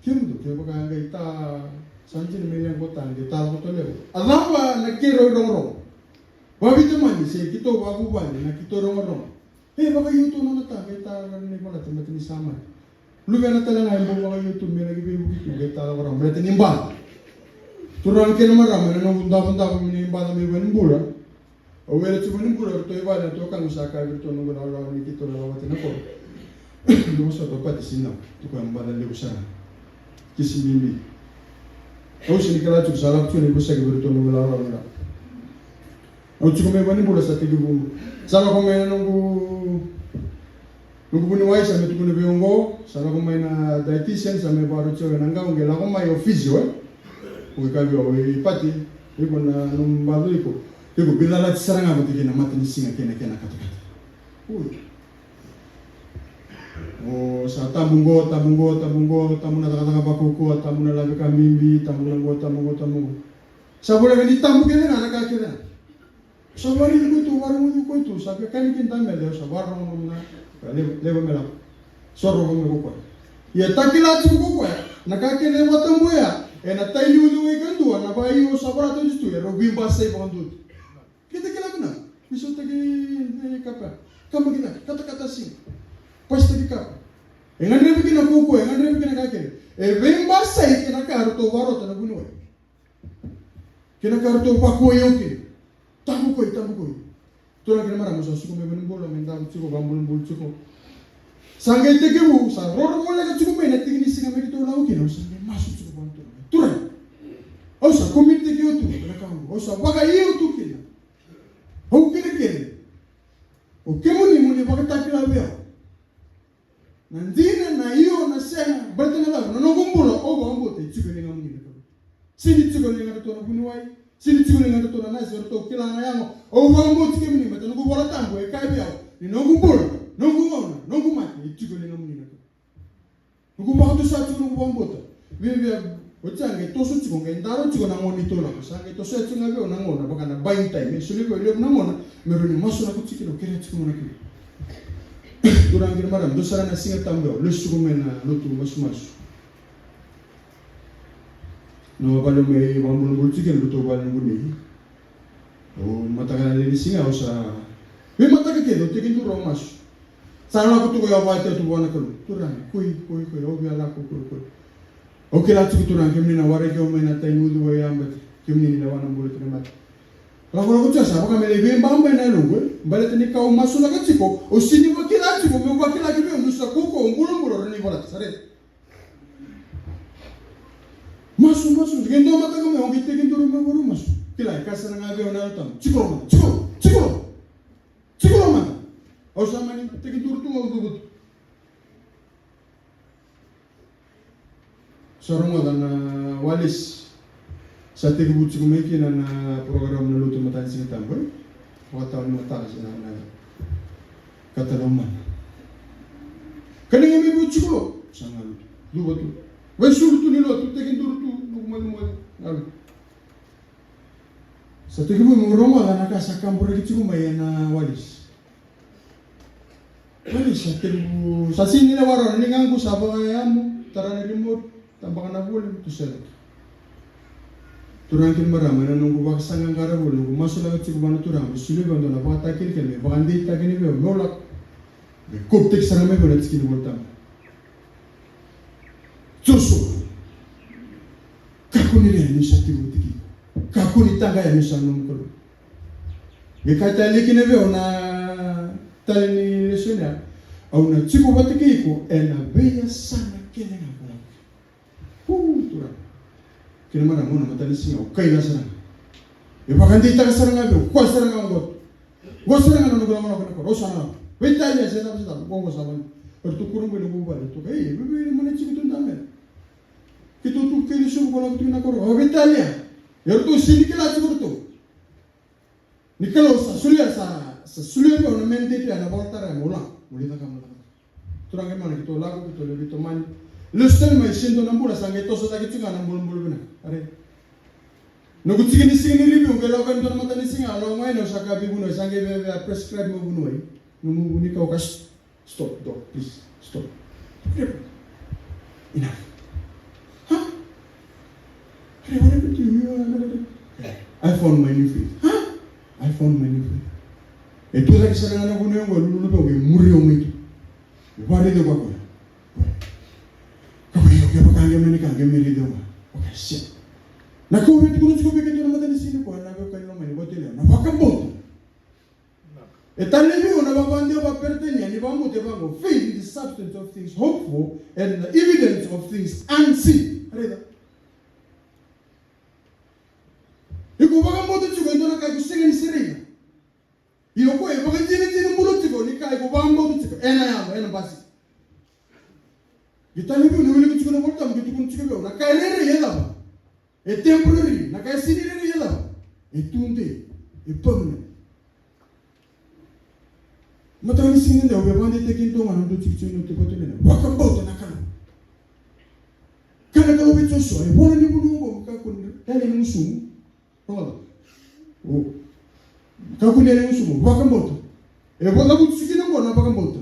Kemudou, kevaka qai ta, sa dina me leqa o ta, qai ta lako tale o yau. A cava na keirau irogorogo? Vaveitamani, se keitou vakavuvale, na keitou irogorogo. E vakaio tu nona ta, qai ta lako na ivola, tamata ni sa mate. Luvena tale ga e bau vakaio tu me laki veivuke tu, qai ta lako rawa, baleta ni baca. Turaga kei na marama, ena noqu davodavo ni baca mai valenibula. Au wele tu valenibula, ratou i vale, ratou kaqu sa kaya vei ratou noqu lawalawa ni keitou lako vata na koro. Ni vosa tu Pati, sinau, tu koya baca levu sara. Kisi bibi. Au sega ni kila tu, sa lako tu ni vosaki vei ratou noqu lawalawa ni lako. Au tiko mai valenibula sa tekivu. Sa lako mai na noqu, noqu vuniwai sa mai tukuna vei au oqo, sa lako mai na dietitian, sa mai vakaroti au ena qau, qai lako mai o physio, e. O qai kaya vei au, e Pati, iko na nomu baca iko. Iko vica lati sara ga vata kei na matanisiga kei na kena katakata. Ui. O sa tabu qo, tabu qo, tabu qo, tabu na cakacaka vakaukauwa, tabu na laveka bibi, tabu na qo, tabu qo, tabu qo. Sa voleka ni tabu kece ga na ka kece ga. Sa wari ni koitu, wari ni koitu, sa vekani kina ta mele, sa wari ni koitu, na, leva, leva me lako. Soro me ko koya. Ia ta kila tiko ko koya, na ka kece e vakatabua ya, ena tai ni uciwai kadua, na vakaio sa vorata oti tu, e rau veibasai vakadua tu. Keda kila vinaka, veisautaki, e, kapa, kama kina, katakata siga. Pasitaki kapa. E gadrevi kina ko koya, e gadrevi kina ka kece. E veibasai kina ka ratou vakarota na vuniwai. Kei na ka ratou vakauwai au kina. Tabu koi, tabu koi. Turaga kei na marama, sa suka mai valenibula, mai davo tiko, vakabulubulu tiko. Sa qai tekivu, sa roro voleka tiko mai na tiki ni siga me keitou lako kina, au sa qai masu tiko vua na Turaga. Turaga, au sa komitaki au tu, na ka oqo, au sa vakaio tu kina. Au kerekere. O kemuni mo ni vakatakila vei au. Na dina, na io, na sega, baleta na cava, na noqu bula, au vakabauta e tiko e ligamuni na Kalou. Sega ni tiko e liga ratou na vuniwai, sega ni tiko e liga ratou na nasi, ratou kila na yago, au vakabauti kemuni, baleta noqu iVola Tabu e kaya vei au, ni noqu bula, noqu gauna, noqu mate, e tiko e ligamuni na Kalou. Noqu vakatusa tiko noqu vakabauta. Viavia, oti sa qai toso tiko, qai daro tiko na gauna ni tolako. Sa qai toso tiko ga vei au na gauna, vaka na buying time. E soli vei au e levu na gauna, me rawa ni masu na ko tiko, kerea tiko na kina. Turaga kei na marama, dua sara na Siga Tabu au lesu tiko mai na lotu masumasu. Na vale au mai vakabulabula tiko kina, lotu vale na vunei. Au mataka na lewe ni siga, au sa veimataka kece, au tekiduru au masu. Sa lako tu ko yau vakayagataka tu vua na Kalou. Turaga, koi, koi, koi, au via lako, koi, koi. Au kila tiko, Turaga, kemuni na waraki au mai na tai ni uciwai, a, baleta kemuni ni lewa na bula kei na mate. Lakolako tiko, sa vaka me lai veibaba ena yaloqu, e. Baleta ni ka au masulaka tiko, au sega ni vakila tiko, meu vakila ki vei au niu sa kaukauwa, au bulabula, au rawa ni volata, sa raica. Masu, masu, qai dua mataka mai, au qai tekiduru mai, au masu. Kila, e kaya sara ga vei au na Yalo Tabu: Tiko lo mada, tiko lo, tiko lo, tiko lo mada. Au sa mani tekiduru tu ga, au cuva tu. Sa rogoca na Walesi. Sa tekivu tiko mai kina na program na lotu mataka ni Siga Tabu, e? Vakatawa ni mataka se na, na katalau mana. Kani ga mai vei au: Tiko lo. Sa galu tu. Cuva tu. Veisulu tu ni lotu, tekiduru tu, noqu mocemoce, galu. Sa tekivu meu rogoca na ka sa kaburaki tiko mai ena Walesi. Walesi, sa tekivu, sa sega ni lewa rawa na ligaqu, sa vakayamu, tara na remote, tabaka na volume, tu sere. Turaga kei na marama, ena noqu vakasaqaqara voli, noqu masulaka tiko vua na Turaga me solia vei au dua na ivakatakilakila me vakadeitaki kina vei au meu lako, me kautaki sara mai vei au na tiki ni Vola Tabu. Joshua, kakua ni rere niu sa tiko vata kei iko. Kakua ni taqaya niu sa nomu Kalou. Me kaya tale kina vei au na tale ni lesoni ya: Au na tiko vata kei iko ena veiyasana kece ga ko lako. Hu, Turaga. Kei na marama, na mataka ni siga au kaila sara ga. E vakadeitaka sara ga vei au, koya sara ga oqo. Oqo sara ga na noqu lako na koro, au sa na lako. Veitalia se cava se cava, oqo sa vani. Eratou kurabui na vuvale, eratou kaya: Ei, e vei, vei, mana tiko tu na mera. Keitou tu kei na suvu ko lako tu na koro, o veitalia. Eratou sega ni kila tiko ratou ni Kalou sa solia, sa, sa solia vei au na mandate ya, na vakatara ya, mo lako, mo lai cakava na cakacaka. Turaga kei na marama, keitou lako, keitou lai veitomani. Lesu tale mai, sega ni dua na bula, sa qai toso cake tiko ga na bulabula vinaka. Are. Noqu tiki ni siga ni review, qai lako yani dua na mataka ni siga, lako mai, au sa kaya vei vuniwai, sa qai via, via prescribe meu vuniwai. Nomu vu ni kau, ka, stop, doc, please, stop. Enough. Huh? What happened to you? I found my new faith. Huh? I found my new faith. E tu cake sara ga na vuniwai qo, lululu vei au, qai muri au mai tu. E vakaraici au o koya. Ka vei au, kevaka qai mani ka, qai mai raici au ga. Okay, shit. Na ka au via tukuna tiko vei keitou na mataka ni siga nikua, na veiwekani lomani, vakatale, na vakabauta. E talei vei au na vakadewa vakaperitania ni vakabauta, e vaqo: Faith is the substance of things hoped for and the evidence of things unseen. Raica. Iko vakabauta tiko e dua na ka iko sega ni se raica. Ia o koya e vakadinadina bula tiko ni ka iko vakabauta tiko. Ena yaco, ena basika. Qai talei vei au ni wilika tiko na Vola Tabu, qai tukuna tiko vei au na ka e rairai e cava? E temporary. Na ka e sega ni rairai e cava? E tudei. E permanent. Mataka ni siga nikua, au via vakadeitaki kina tu ga na noda tikotiko ni lotu, vakabauta na Kalou. Kaya na Kalou vei Joshua, e vola ni vanua oqo, kakua ni yali na gusumu. Rogoca. O. Kakua ni yali na gusumu, vakabauta. E vola vutu tiko kina oqo na vakabauta.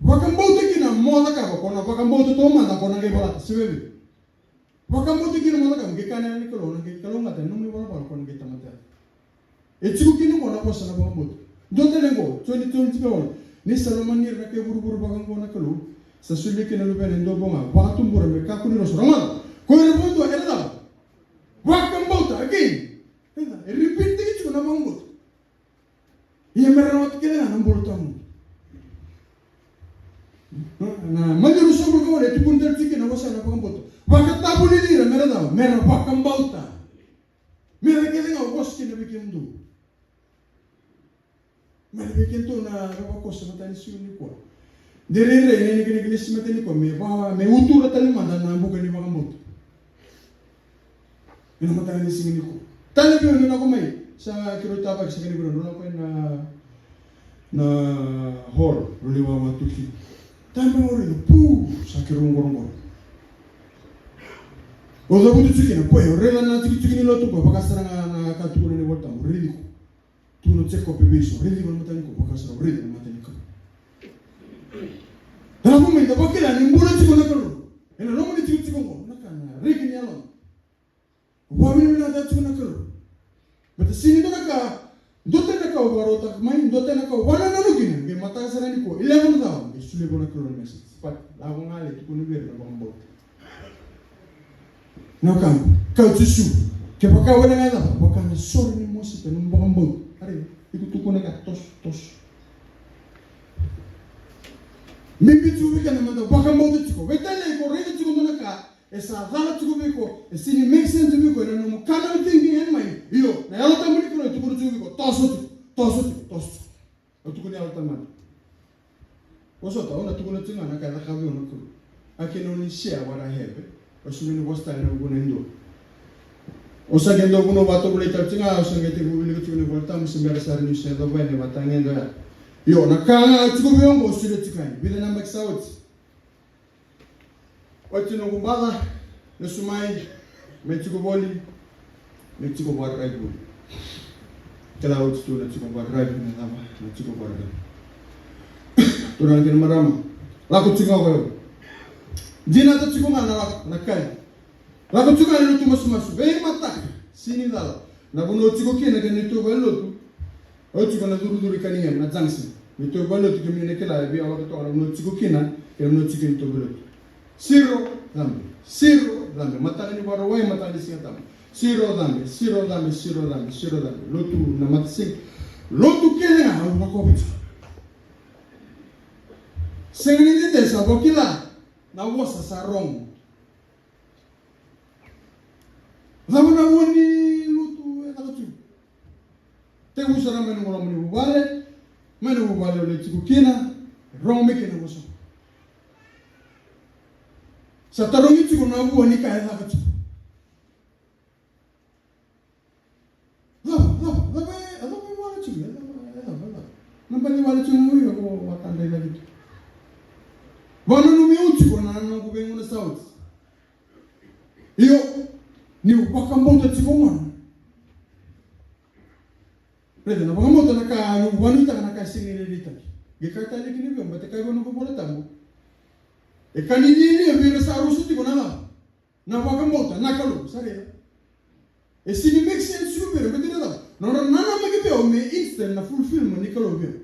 Vakabauta kina mo cakava, ko na vakabauta taumada, ko na qai volata, se veve. Vakabauta kina mo cakava, qai kaya na Yalo ni Kalou, na qai kalougata na nomu ivalavala, ko na qai tamata. E tiko kina oqo na vosa na vakabauta. Dua tale oqo, Joni, Joni tiko oqo. Ni sa lomani ira na kai vuravura vakaoqo na Kalou, sa solia kina na Luvena e dua vou ga, vakatubura me kakua ni rosa. Rogoca, ko ira vakadua era cava? Vakabauta, again. E repeat tiko na vakabauta. Ia me ra rawata kece ga na bula tawamudu. Na Maciu ruasagavulu ka walu e tukuna tale tiko kina na vosa na vakabauta. Vakatavulili ira me ra cava? Me ra vakabauta. Me ra kece ga au vosa kina vei kemudou. Me ra vei kemudou na ka vakoso mataka ni siga nikua. De rairai na inakinaki lesi mataka nikua me va, me utura tale mada na buka ni vakabauta. Ena mataka ni siga nikua. Tale vei au ni lako mai. Sa keirau tavaki, sa kena vei rau lako ena, na hall, rau lai wawa tu kina. Tale mai au raica, pu, sa keirau qoroqoro. Au cavutu tiko kina, koya, au raica na tikitiki ni lotu qo, vaka sara ga na ka tukuna na iVolatabu, raici iko. Tukuna o Jekope vei Iso, raici iko na mata ni Kalou, vaka sara, raici na mata ni Kalou. Ena vuna mai da vakila ni bula tiko na Kalou. Ena loma ni tikotiko qo, na ka na reki ni yalona. Vakavinavinaka tiko na Kalou. Baleta sega ni dua na ka, dua tale na ka au vakarautaka mai, dua tale na ka au vakanananu kina, qai mataka sara nikua, eleven na cava, qai Solia vua na Kalou na message. But lako ga lai tukuna vei ira na vakabauta. Na wekaqu, kaya o Jisu, kevaka o wele ga e cava, vaka na sore ni mosita, nomu vakabauta. Ari, iko tukuna ga toso, toso. Bibi tiko vei keda meda vakabauta tiko. Veitalia iko raica tiko dua na ka e sa cala tiko vei iko, e sega ni make sense vei iko ena nomu carnal thinking and mind. Io, na Yalo Tabu ni Kalou e tukuna tiko vei iko, toso tiko, toso tiko, toso tiko. Au tukuna Yalo Tabu. Vosota, au na tukuna tiko ga na ka e cakava vei au na Kalou. I can only share what I have, eh. Au sega ni vosa tale na vuna e dua. Au sa qai dau vanua vakatovolei tale tiko ga, au sa qai tekivu wilika tiko na iVolatabu, se bera sara niu se yacova yani na ivakatagedegede oya. Io, na ka ga e tiko vei au qo, au solia tiko yani. Vica na yabaki sa oti. Oti noqu brother, lesu mai, me tiko voli, me tiko vakaraici voli. Kila oti tu na tiko vakaraici, na cava, na tiko vakaraici. Turaga kei na marama, lako tiko ga o koya. Dinata tiko ga na lako, na kai. Lako tiko ga na lotu masumasu, veimataka, sega ni cala. Na vanua o tiko kina kei na neitou valenilotu, o tiko na curucuru i Kanigani, na junction. Neitou valenilotu, kemuni na kila, e veiyalayalati toka na vanua o tiko kina kei na vanua o tiko kina neitou valenilotu. Siro, cabe, siro, cabe, mataka ni Vakarauwai, mataka ni Sigatabu. Siro, cabe, siro, cabe, siro, cabe, siro, cabe. Lotu na matasiga. Lotu kece ga au lakova tiko. Sega ni dede, sa vakila na vosa sa rogo. Cava na vua ni lotu e caka tu? Tekivu sara mai noqu loma ni vuvale, mai na vuvale au lai tiko kina, rogo mai kina na vosa. Sa tarogi tiko na vua ni ka e caka tu. Cava, cava, cava e, cava e wale tiko, e cava, e cava, e cava. Na bale wale tiko na ui, o vakadai cake tu. Vakananumi au tiko na noqu veigauna sa oti. Io, niu vakabauta tiko gona. Raica, na vakabauta na ka, noqu vakanuitaka na ka sega ni rairitaki. Qai kaya tale kina vei au, baleta kaya vei au noqu iVolatabu. E ka ni lialia vei ira sa rusa tiko na cava? Na vakabauta, na Kalou, sa raica. E sega ni make sense tiko vei ira, baleta na cava? Nodra nanamaki vei au me instant na fulfillment ni Kalou vei au.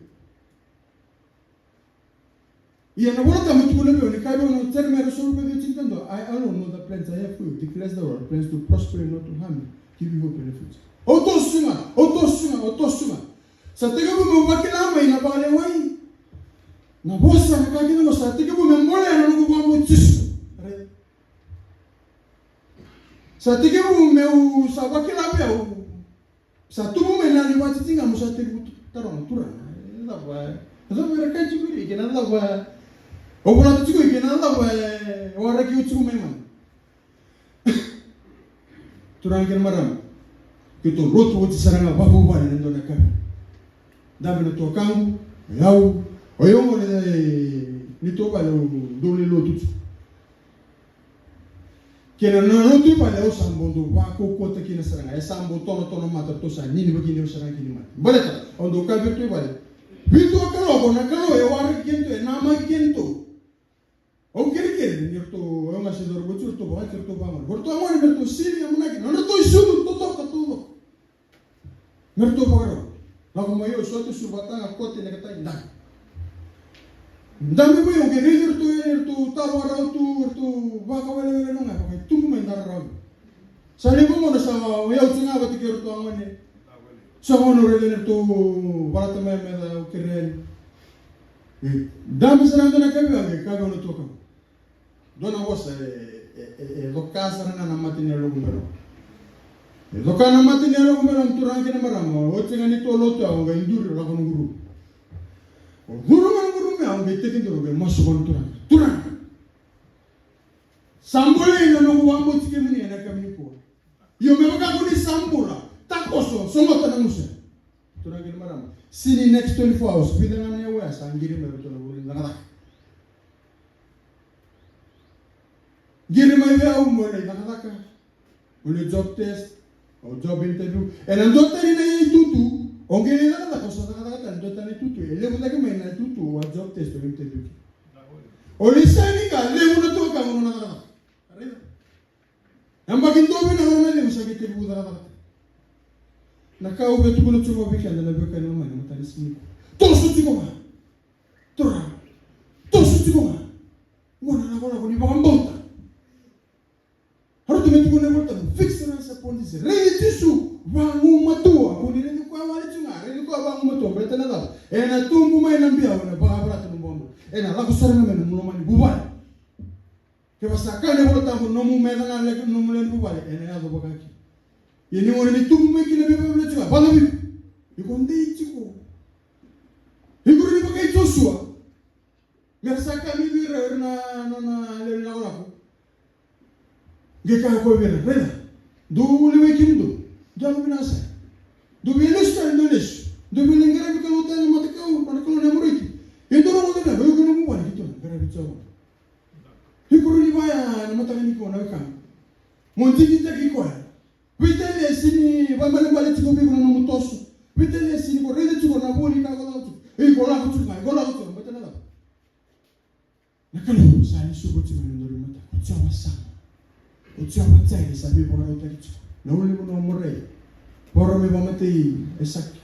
Ia na iVolatabu e tukuna vei au, ni kaya vei au na Jeremaia ruasagavulu ka ciwa, tinikadua, "I alone know the plans I have for you, declares the Lord, plans to prosper you, not to harm you, give you hope and a future." Au toso ga, au toso ga, au toso ga. Sa tekivu meu vakila mai na vakalewai. Na vosa, na ka kece qo sa tekivu me bolea na noqu vakabauta Jisu. Sa tekivu meu sa vakila vei au. Sa tubu mai na liwa titiqa, mo sa tekivu taroga, Turaga, e cava, e cava era kaya tiko ira, kei na cava au volata tiko, kei na cava e waraki au tiko mai mai. Turaga kei na marama, keitou lotu oti sara ga vakavuvale na dua na ka. Dabe na tuakaqu, o yau, o yau gone ni tovale au dau lai lotu tiko. Kena na lotu i vale au sa bau dau vakaukauwataki kina sara ga, e sa bau tonotono mata, ratou sa nini vakini au sara ga kina mata. Baleta au dau kaya vei ratou i vale, vitu a kaloko na Kalou e waraki kedatou, e namaki kedatou. Au kerekere ni ratou, au ga se cauravou tiko, ratou vakati, ratou vagone, ratou a gone me ratou sili, yamanaki, na nodratou isucu totoka taucoko. Me ratou vakarau. Lako mai au, sote, suvataka, kote, nekatai, dabe. Dabe mai au, qai raici ratou yani, ratou tavakarau tu, ratou vakawelewele, noqu ga vakaitubu mai, da rarawa. Sa levu gauna sa o yau tiko ga vata kei ratou a gone. Sa gauna au raica ni ratou valata mai, me da au kerea yani. E dabe sara ga na ka vei au, e ka vei au na tuakau. Dua na vosa e, e, e, e coka sara ga na mata ni yaloqu me rogo. E coka na mata ni yaloqu me rogo, turaga kei na marama, oti ga ni tou lotu au qai duri lako noqu rumu. Au curu ga noqu rumu, au qai tekiduru, au qai masu vua na Turaga. Turaga. Sa bolei na noqu vakabauti kemuni ena yakavi nikua. Io, me vaka ko ni sa bula, takoso, sogota na gusu. Turaga kei na marama. Sega ni next twenty-four hours, vica ga na yawa ya sa qiri mai o ratou na vuli cakacaka. Qiri mai vei au mo lai cakacaka. O lai job test, o job interview. Ena dua tani na itutu, o qai lai cakacaka, o sa cakacaka tale, dua tani na itutu. E levu cake mai na itutu, o a job test, o interview. O lai saini ka, levu na tuakau na cakacaka. Raica. Yabaki dua vinaka na levu sa qai tekivu cakacaka. Na ka au via tukuna tiko vei keda na veiwekani lomani ena mataka ni siga nikua. Toso tiko ga. Turaga. tiko ga. Qo na lakolako ni vakabauta. Rauta me tukuna e Volatabu, fix your eyes upon Jesus. Raici Jisu vagumatua. Ko ni raici koya wale tiko ga, raici koya vagumatua. Baleta na cava? Ena tubu mai na biau, ena vakayavalata na nomu vakabauta. Ena lako sara ga mai na nomu loma ni vuvale. Kevaka sa kaya na iVolatabu, nomu meca ga laki nomu lewe ni vuvale, ena yaco vakakina. Ia ni gauna ni tubu mai kina vei vakavinaka tiko, vakavinaka. Iko dei tiko. Iko ni vaka i Josua. Mera sa kaya mai vei ira, ira na, na, na lewe ni lakolako. Qai kaya o koya vei ira, raica, dou lewai kemudou, dou yalo vinaka sara. Dou via lesu tale, dou lesu. Dou via lai qaravi kalou tale na matakau, na kalou na Amoreki. Ia dou rogoca na, o iko na vuvale, keitou na qaravi Jiova. Iko ni vaya na mataka nikua na wekaqu. Mo digitaki koya. Veitalia e sega ni vakaibalebale tiko vei iko na nomu toso. Veitalia e sega ni ko raica tiko na vo ni ka ko lako tiko. Iko lako tiko ga, iko lako tiko ga, baleta na cava? Na Kalou sa lesu oti mai na noda mataka. O Jiova Sama. O Jiova Jaire sa veivakarautaki tiko. Na ulunivanua o Morai. Vakarau me vakamatei Aisake.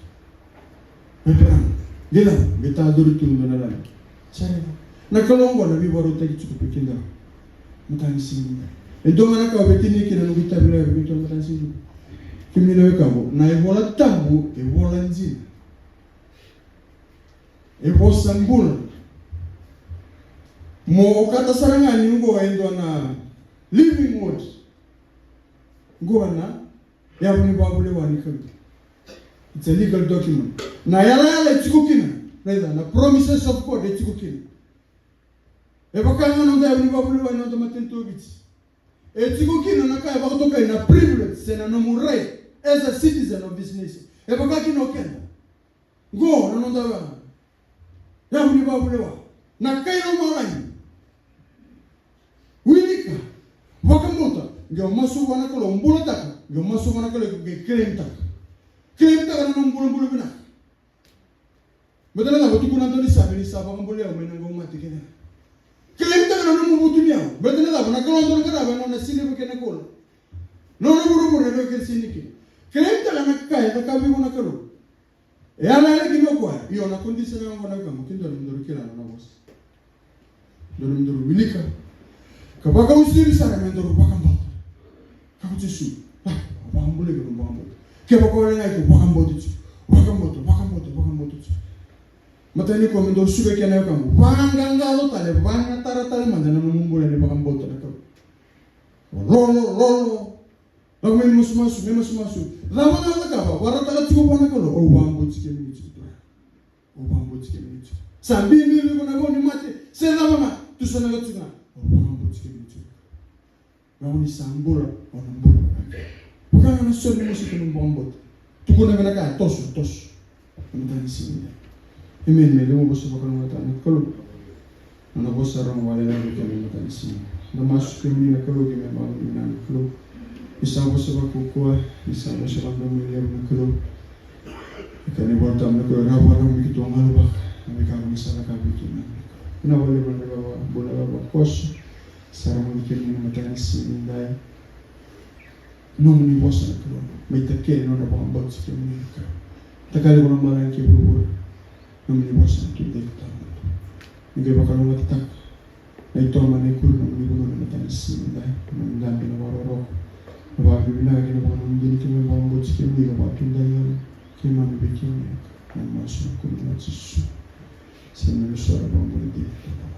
Eparama. Qai cava? Qai tacori tu e dua na lami. Sa raica. Na Kalou oqo na veivakarautaki tiko vei kedaru. Mataka ni siga nikua. E dua ga na ka au via tinia kina na noqu itavi levu vei kemuni mataka ni siga nikua. Kemuni na wekaqu, na iVola Tabu e vola dina. E vosa bula. Mo okata sara ga ni oqo e dua na living word. Oqo na yavu ni vakavulewa ni Kalou. It's a legal document. Na yalayala e tiko kina. Raica, na promises of God e tiko kina. E vaka ga na noda yavu ni vakavulewa ni noda matanitu o Viti. E tiko kina na ka e vakatokai na privilege se na nomu right as a citizen of this nation. E vaka kina o keda. Qo na noda yavu ni vakavulewa. Na kai lomalagi. Wilika. Vakabauta. Qai o masu vua na Kalou, bulataka. Qai o masu vua na Kalou, qai claimtaka. Claimtaka na nomu bulabula vinaka. Baleta na cava? Tukuna e dua ni Same ni sa vakabulai au mai na qau mate kece ga. Claimtaka na nomu vutuniyau. Baleta na cava? Na Kalou dau qarava na nona siliva kei na koula. Na nona vuravura e vakakeresini kina. Claimtaka na ka e cakava vei iko na Kalou. E yalayala kina o koya. Io, na condition ga oqo na wekaqu, kemudou na nodaru kila na nona vosa. Daru, daru wilika. Ka vakauasivi sara me daru vakabauta. Ka ko Jisu. Ah, vakabulai iko na vakabauta. Kevaka o wale ga iko vakabauta tiko. Vakabauta, vakabauta, vakabauta tiko. Matai ni kua me daru suka kina, wekaqu. Vaqaqalo tale, vaqatara tale mada na nomu bula ni vakabauta na Kalou. Lolo, lolo. Lako mai masumasu, mai masumasu. Cava na cakava, vakarautaka tiko vua na Kalou. Au vakabauti kemuni tiko, Turaga. Au vakabauti kemuni tiko. Sa bibi vei iko na vo ni mate, se cava ga, tusanaka tiko ga. Au vakabauti kemuni tiko. Au ni sa bula, au na bula. Vaka ga na soli mosi kei na vakabauta. Tukuna vinaka, toso, toso. Ena mataka ni siga. Emeni, me levu vosa vakalougatataka na Kalou. Nona vosa rogo wale na vei kemuni mataka ni siga. Da masu kemuni na Kalou, keimami vakavinavinaka na Kalou. Ni sa vosa vakaukauwa, ni sa vosa vakadomoilevu na Kalou. Ni kaya na iVolatabu na Kalou, rawa, rawa me keitou galuvaka na veika ko ni sa cakava vei keimami. Vinaka vakalevu na cakava bula, cakava koso. Sa rogoci kemuni na mataka ni siga nidai. Nomuni vosa na Kalou. Mai takele na nodra vakabauti kemuni na Kalou. Takale ko na marama kei vuravura. Nomuni vosa na Kalou, dei ko tabu. Ni qai vakalougatataka na itoma, na ikuri, nomuni vanua na mataka ni siga nidai. Nomuni dabe na vakarokoroko. Na vakavinavinaka kei na vakanomudini keimami vakabauti kemuni ka vakatudai yani keimami vei kemuni. Na masu ena yacamuni Jisu. Sa nomuni sora vakabauti dei ko tabu.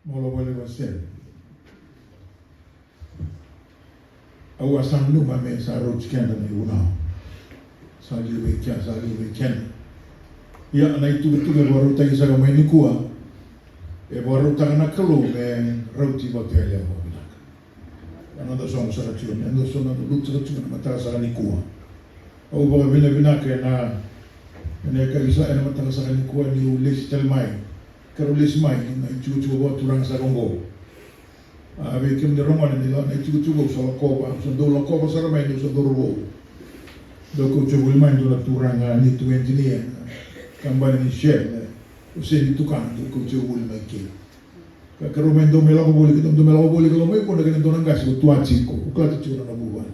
Molo vale vasere. Au a sa nanuma me sa rauti keda na ivunau. Sa liu vei keda, sa liu vei keda. Ia na itukutuku e vakarautaki saka mai nikua, e vakarautaka na Kalou me rauti vata yalewa vakavinaka. Ena noda soqo saka tiko, ena noda soqo, noda lutu saka tiko ena mataka saka nikua. Au vakavinavinaka ena, ena yakavi saka, ena mataka saka nikua niu lesi tale mai. Keirau lesi mai na itikotiko vakaturaga saka oqo. A, vei kemuni ragone, ni la na itikotiko au sa lakova, au sa dau lakova sara mai niu sa cauravou. Dau kauti au voli mai dua na turaga ni tu engineer, kabani ni Shell, e, o Semi Tukana, dau kauti au voli mai kei. Ka keirau mai dau mai lako voli, keirau dau mai lako voli, keirau mai voli, kei na dua na qase ko Tuatiko, ko Tuatiko na vuvale.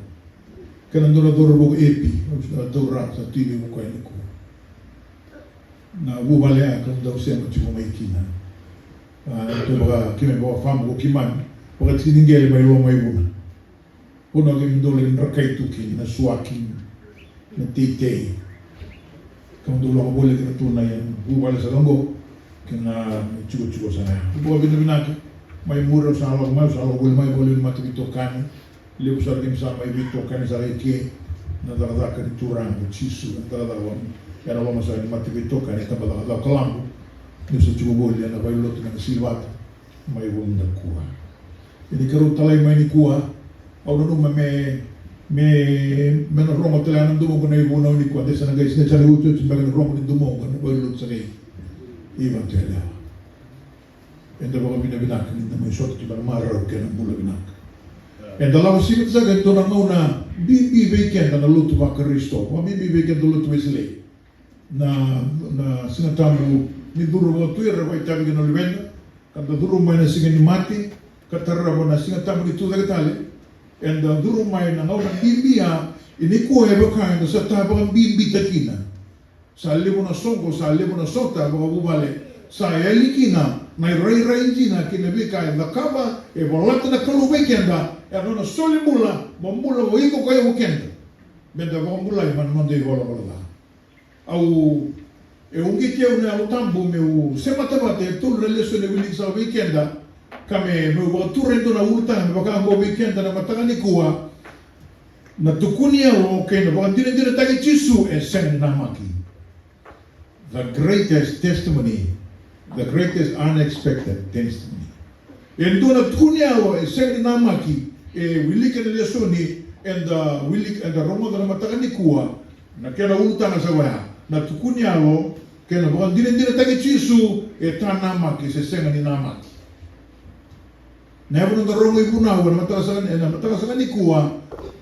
Kei na dua na cauravou ko Epi, au sa dau ra, sa tu vei koya nikua. Na vuvale ya ka dau sema tiko mai kina. A, tu vaka, keimami vakafamu ko keimami, vakatikiniqele mai Lomaivuna. Vanua keimami dau lai drakai tu kina, na suaki, na teitei. Ka dau lako voli kina tu na vuvale saka oqo, kei na itikotiko saka ya. Au vakavinavinaka, mai muri au sa lako mai, au sa lako voli mai, voli ni mataveitokani. Levu sara keimami sa mai veitokani saka i ke, na cakacaka ni Turaga ko Jisu, na cakacaka ena loma saka ni mataveitokani, Tabacakacaka Kalabu. Niu sa tiko voli ena valelotu mai Nasilivata, mai Vanuakua. Ia ni keirau talai mai nikua, au nanuma me, me, me na rogo tale ga na domoqu na ivunau nikua, de sa na qai sinai saka i otioti beka ni rogo ni domoqu ena valelotu saka i Vatu Yalewa. Eda vakavinavinaka ni da mai sota tu mai na marau kei na bula vinaka. Eda lako sivita saka e dua na gauna bibi vei keda na lotu vaKarisito, vakabibi vei keda na lotu Wesele. Na, na Siga Tabu ni curu vakatu era vakaitavi kei na luveda, ka da curu mai na Siga ni Mate, ka tarava na Siga Tabu ni Tucake Tale. Eda curu mai na gauna bibi ya, e nikua e vaka eda sa ta vakabibitaka kina. Sa levu na soqo, sa levu na sota vakavuvale, sa yali kina na irairai dina kei na veika e cakava, e volata na Kalou vei keda, ena nona soli bula, mo bula o iko, ko yau, o keda. Meda vakabulai mai na noda ivalavala ca. Au, e uqeti au na Yalo Tabu meu semata vata e tolu na lesoni e wiliki saka vei keda, ka me, meu vakatura e dua na ulutaga me vaka oqo vei keda na mataka nikua. Na tukuni yalo kei na vakadinadinataki Jisu e sega ni namaki. The greatest testimony, the greatest unexpected testimony. E dua na tukuni yalo e sega ni namaki, e wiliki ena lesoni eda wiliki, eda rogoca na mataka nikua, na kena ulutaga sa vaya, na tukuni yalo kei na vakadinadinataki Jisu e ta namaki se sega ni namaki. Na yavu noda rogo ivunau ena mataka saka, ena mataka saka nikua,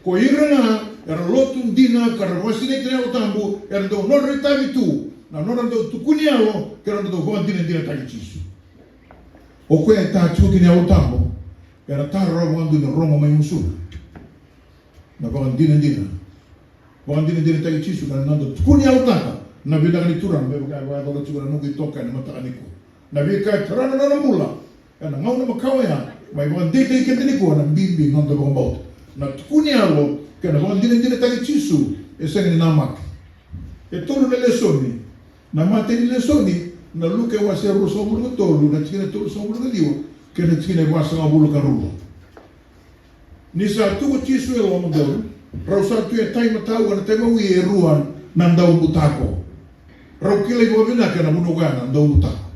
ko ira ga era lotu dina ka ra vakasinaiti ena Yalo Tabu, era dau nodra itavi tu na nodra dau tukuni yalo kei na nodra dau vakadinadinataki Jisu. O koya e ta tiko kina Yalo Tabu, era ta rawa vakadua ni rogo mai gusuna. Na vakadinadina, vakadinadinataki Jisu ka na noda tukuni yalotaka na vinaka ni Turaga, me vaka e vakayacoka tiko na noqu itokani mataka nikua. Na veika e tara na nona bula ena gauna makawa ya, mai vakadeitaki keda nikua na bibi ni noda vakabauta. Na tukuni yalo kei na vakadinadinataki Jisu e sega ni namaki. E tolu na lesoni, na matai ni lesoni, na Luke wase ruasagavulu ka tolu, na tikina tolusagavulu ka ciwa kei na tikina e vasagavulu ka rua. Ni sa tu ko Jisu e loma qori, rau sa tu e tai matau ena tai mawi e rua na daubutako. Rau kilai vakavinaka ena vanua koya na daubutako.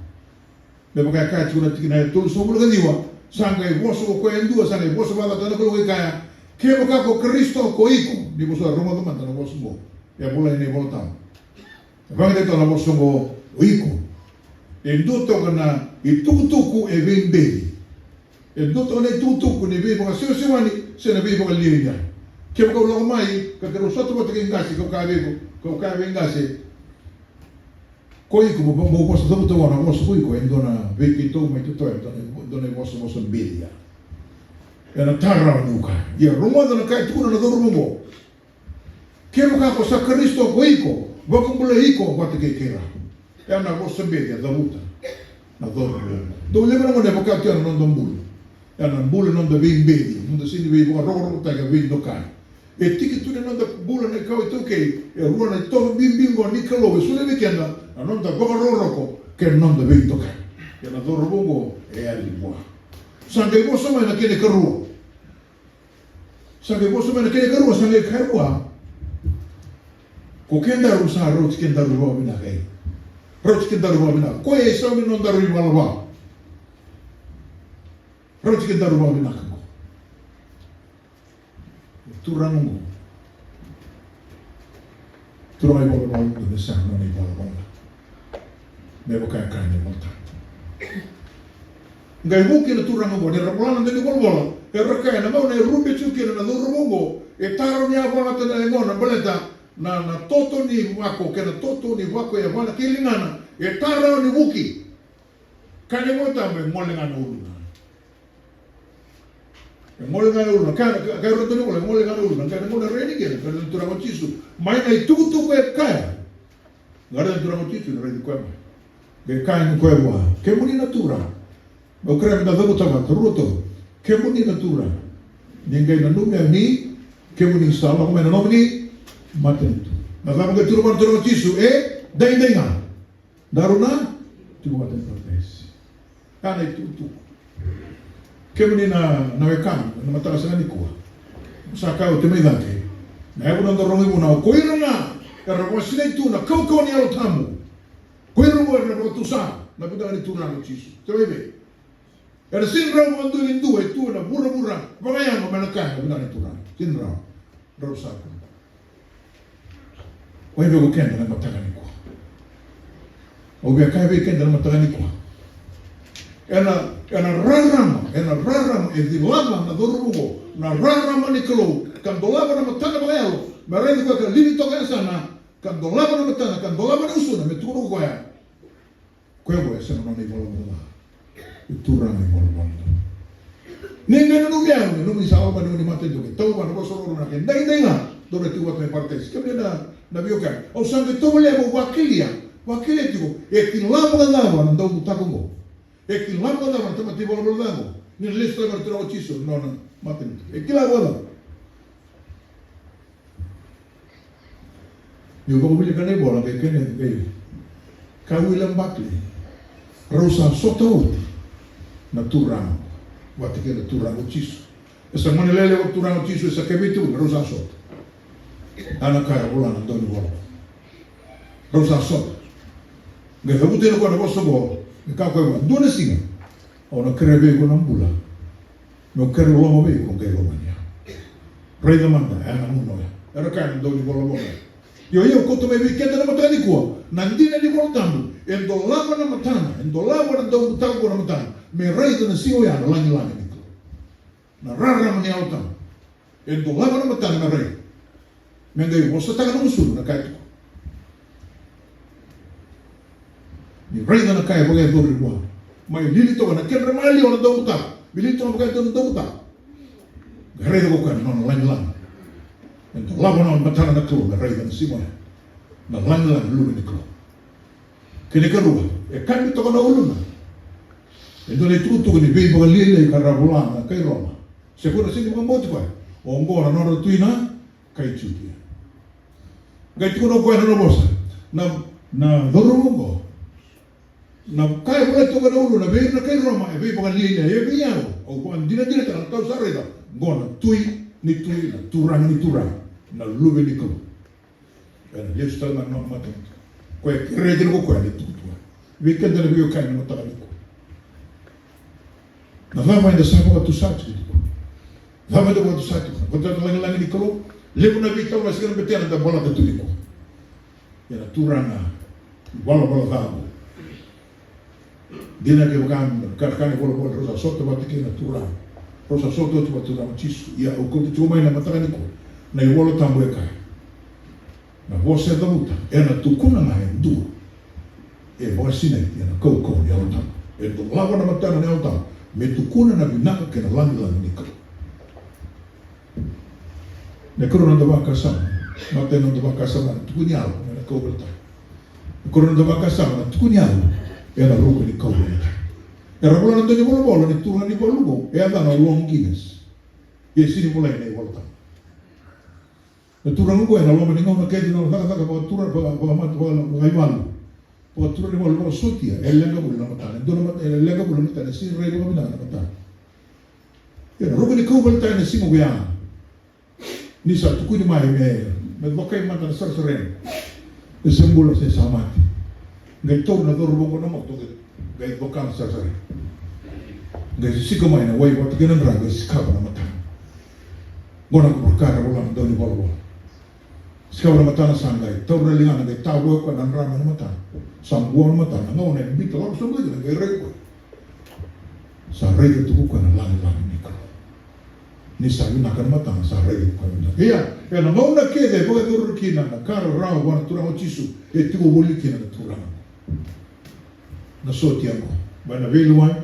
Me vaka e kaya tiko na tikina e tolusagavulu ka ciwa, sa qai vosa ko koya e dua, sa qai vosa vakacaca na Kalou ka kaya, kevaka ko Karisito ko iko, ni vosa, rogoca mada na vosa qo. E volai ena iVolatabu. E vakadeitaka na vosa qo o iko. E dua toka na itukutuku e veibeci. E dua toka na itukutuku ni veivakasewasewani se na veivakalialia. Kevaka au lako mai ka keirau sota vata kei qase, kau kaya vei iko, kau kaya vei qase, ko iko, mo, mo vosa cavuta vua na vosa ko iko, e dua na veikeitou mai totoya, e dua na, dua na ivosavosa beci ya. Ena tara niu kaya. Ia rogoca na ka e tukuna na cauravou qo. Kevaka ko sa Karisito ko iko, vakabulai iko vata kei keirau. Ena vosa beci e cavuta na cauravou. Dau levu na gauna e vaka tu ya na noda bula. Ena bula na noda veibeci, noda sega ni veivakarokorokotaki, veidokani. E tiki tu ni noda bula na ikawa iTaukei e rua na itovo bibi qo ni Kalou e solia vei keda, na noda vakarokoroko kei na noda veidokani. Ia na cauravou qo e yali vua. Sa qai vosa mai na kena ikarua. Sa qai vosa mai na kena ikarua, sa qai kaya vua, O kedaru sa rauti kedaru vakavinaka, e. Rauti kedaru vakavinaka. Koya e sau ni nodaru ivalavala. Rauti kedaru vakavinaka. Turaga oqo. Turaga ivalavala oqo, me sa nona ivalavala. Me vaka e kaya na iVolatabu. Qai vuki na turaga oqo, ni ra vola na dau ni volavola, era kaya na gauna e rube tiko kina na cauravou oqo, e tarau ni a volata na yagona baleta na, na toto ni vako, kei na toto ni vako e yavana kei ligana, e tarau ni vuki. Kaya na iVolatabu e gole ga na uluna. E gole ga na uluna, kaya, kaya, kaya na dau ni vola, e gole ga na uluna, kaya na gauna e rai ni kena, kaya na turaga o Jisu. Mai na itukutuku e kaya. Qai rai na turaga o Jisu, na raici koya mai. Qai kaya ni koya vua, kemuni na turaga. Au kerea meda cavuta vata, rua tolu. Kemuni na turaga. Ni qai nanumi au ni, kemuni sa lako mai na nomuni matanitu. Na cava qai tukuna mai na turaga o Jisu, e, daidai ga. Daru na tiko vata ni paradise. Ya na itukutuku. Kemuni na, na wekaqu, na mataka saka nikua. Sa kaya oti mai cake. Na yavu na dau rogo ivunau. Ko ira ga era vakasinai tu na kaukauwa ni Yalo Tabu. Ko ira ga era vakatusa na vinaka ni Turaga o Jisu. Sa vei vei. Era sega ni rawa vakadua ni dua e tu ena vuravura vakayago me na kaya na vinaka ni Turaga. Sega ni rawa. Drau sa kua. O vei ko keda na mataka nikua? Au via kaya vei keda na mataka nikua. Ena, ena rarama, ena rarama e cilava na cauravou oqo, na rarama ni Kalou, ka dolava na matana vakayalo, me raici koya ka livi toka e yasana, ka dolava na matana, ka dolava na gusuna, me tukuna ko koya. Koya qo e sega na nona ivalavala ca. E Turaga ivalavala ca. Ni qai nanumi au, ni nanumi sa lako mai na nomuni matanitu, qai tau vua na vosa rogorogo, na qai daidai ga dou na tiko vata mai paradise. Kemuni na, na veiwekani, au sa qai tovolea meu vakelia, vakelia tiko, e kila vakacava na daubutako oqo? E kila vakacava na tamata ivalavala ca oqo ni na lesu tale mai na Turaga o Jisu na nona matanitu? E kila vakacava? Niu vakawilika na ivola qai kaya, qai kaya o William Barclay, rau sa sota oti na Turaga vata kei na Turaga o Jisu. E sa gone lele o Turaga o Jisu, e sa keveti oti, rau sa sota. A na ka e vola na dau ni vola. Rau sa sota. Qai cavuta yani o koya na vosa oqo, e kaya o koya, dua na siga au na kerea vei iko na bula. Meu kere loma vei iko, qai lomani au. Raica mada, e na gauna oya. Era kaya na dau ni volavola. Io, io, kauta mai vei keda na mataka nikua. Na dina ni Vola Tabu e dolava na matana, e dolava na daubutako na matana me raica na siga oya na lagilagi ni Kalou. Na rarama ni Yalo Tabu e dolava na matana me raica. Me qai vosataka na gusuna na ka e tukuna. Ni raica na ka e vakayacori vua. Mai lili toka na kedra maliwa na daubutako. Me lili toka na vakayacori na daubutako. Qai raica ko koya na nona lagilagi. E dolava na matana na Kalou me raica na siga oya na lagilagi ni Luve ni Kalou. Kena ikarua, e kabi toka na uluna e dua na itukutuku ni veivakalialiai ka ra vola na kai Roma. Se ko na sega ni vakabauti koya, oqo na nodra tui na kai Jutia. Qai tukuna o koya na nona vosa, na, na cauravou oqo. Na ka e volai toka na uluna vei ira na kai Roma e veivakalialiai, e vei au, au vakadinadinataka na ka au sa raica. Oqo na Tui ni tui, na Turaga ni turaga, na Luve ni Kalou. Ena lesu tale mai na nona matanitu. Koya e kerea kina ko koya na itukutuku. Vei keda na veiwekani na mataka nikua. Na cava eda sa vakatusa tiko nikua? Cava eda vakatusa tiko? Vakatusa na lagilagi ni Kalou. Levu na veitaro na sega na betena da balata tu nikua. Ia na turaga valavala ca oqo. Dina kevaka na karakara ni volavola, rau sa sota vata kei na Turaga. Rau sa sota oti vata Turaga o Jisu. Ia au kauta tiko mai na mataka nikua na iVola Tabu e kaya, na vosa e cavuta ena tukuna ga e dua e vakasinaiti ena kaukauwa ni Yalo Tabu. E dolava na matana na Yalo Tabu me tukuna na vinaka kei na lagilagi ni Kalou. Na ikarua na noda vakasama, matai na noda vakasama na tukuni yalo ena kauveilatai. Na ikarua na noda vakasama na tukuni yalo ena ruku ni kauveilatai. Era vola na dau ni volavola ni turaga ni valu oqo e yacana o Longinus. Ia e sega ni volai ena iVola Tabu. Na turaga oqo ena loma ni gauna kece na cakacaka vakaturaga, vaka, vakamata, vaka, vakaivalu. Vakaturaga ni valu, vakasotia, e leqa voli na matana, e dua na mata, e leqa voli na matana, e sega ni rai vakavinaka na matana. Ia na ruku ni kauveilatai ena siga oya. Ni sa tukuni mai me, me dokai mada na sarasarai. E se bula se sa mate. Qai taura na cauravou qo na moto, qai, qai vakana sarasara. Qai sika mai na wai vata kei na dra, qai sikava na matana. Qo na ka e vola na daunivolavola. Sikava na matana, sa qai taura na ligana, qai tavoya koya na dra mai na matana. Sa bua na matana, na gauna e biuta lako sobu kina, qai rai koya. Sa raica tiko koya na lagilagi ni Kalou. Ni sa vinaka na matana, sa raica tiko koya na matana. Ia, ena gauna kece e vakayacori kina na ka rarawa vua na Turaga o Jisu, e tiko voli kina na Turaga. Na sotia qo, mai na veilewai,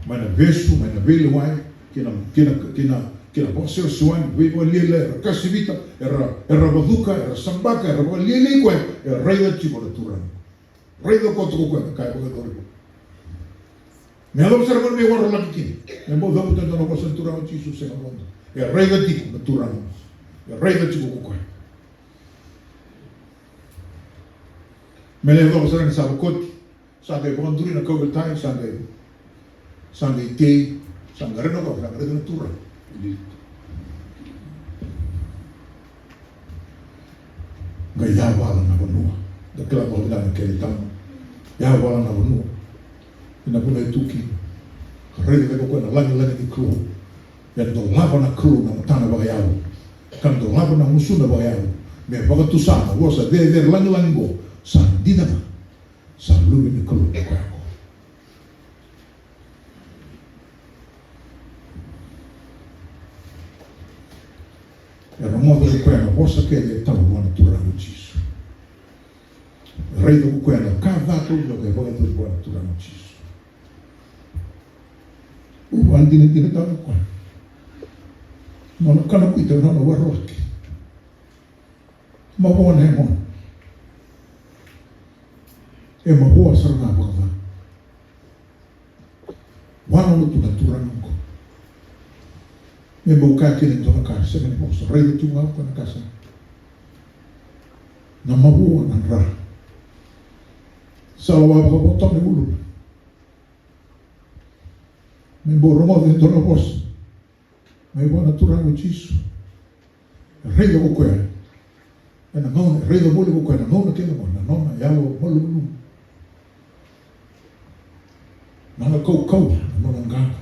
mai na vesu, mai na veilewai, ki na, ki na, ki na, ki na vakasewasewani, veivakalialiai, era kasivita, era, era vacuka, era sabaka, era vakalialiai koya, e raica tiko na Turaga. Raica koto ko koya na ka e vakayacori. Me yacova sara ga me warolaki kina. Me bau cavuta e dua na vosa na Turaga o Jisu, sega ni vodo. E raica tiko na Turaga. E raica tiko ko koya. Me lai yacova sara ni sa vakoti. Sa qai vakaduri na kauveilatai, sa qai, sa qai tei, sa qai raica koya, sa qai raica na Turaga. Qai yavala na vanua. Da kila vakavinaka na kele tama. Yavala na vanua. Ena vanua e tu kina. Ka raica vei koya na lagilagi ni Kalou. E dolava na Kalou na matana vakayalo. Ka dolava na gusuna vakayalo. Me vakatusa na vosa cecere lagilagi qo. Sa dina ga. Sa luve ni Kalou ko koya qo. E rogoca ko koya na vosa kece e taura vua na Turaga o Jisu. E raica ko koya na ka ca taucoko e vakayacori vua na Turaga o Jisu. Au vakadinadinataka ko koya. Nona kana kuita, nona warolaki. Mavoa na yagona. E mavoa sara ga vakaca. Vua na lotu na Turaga oqo. Me bau kaya kina e dua na ka, sega ni vosa. Raica tu ga o koya na ka sara. Na mavoa na dra. Sa lawa vakavotona e uluna. Me bau rogoca e dua na vosa. Mai vua na Turaga o Jisu. Raica ko koya. Ena gauna, raica voli ko koya na gauna kece qo, na nona yalo malumalumu. Na nona kaukauwa, na nona qaqa.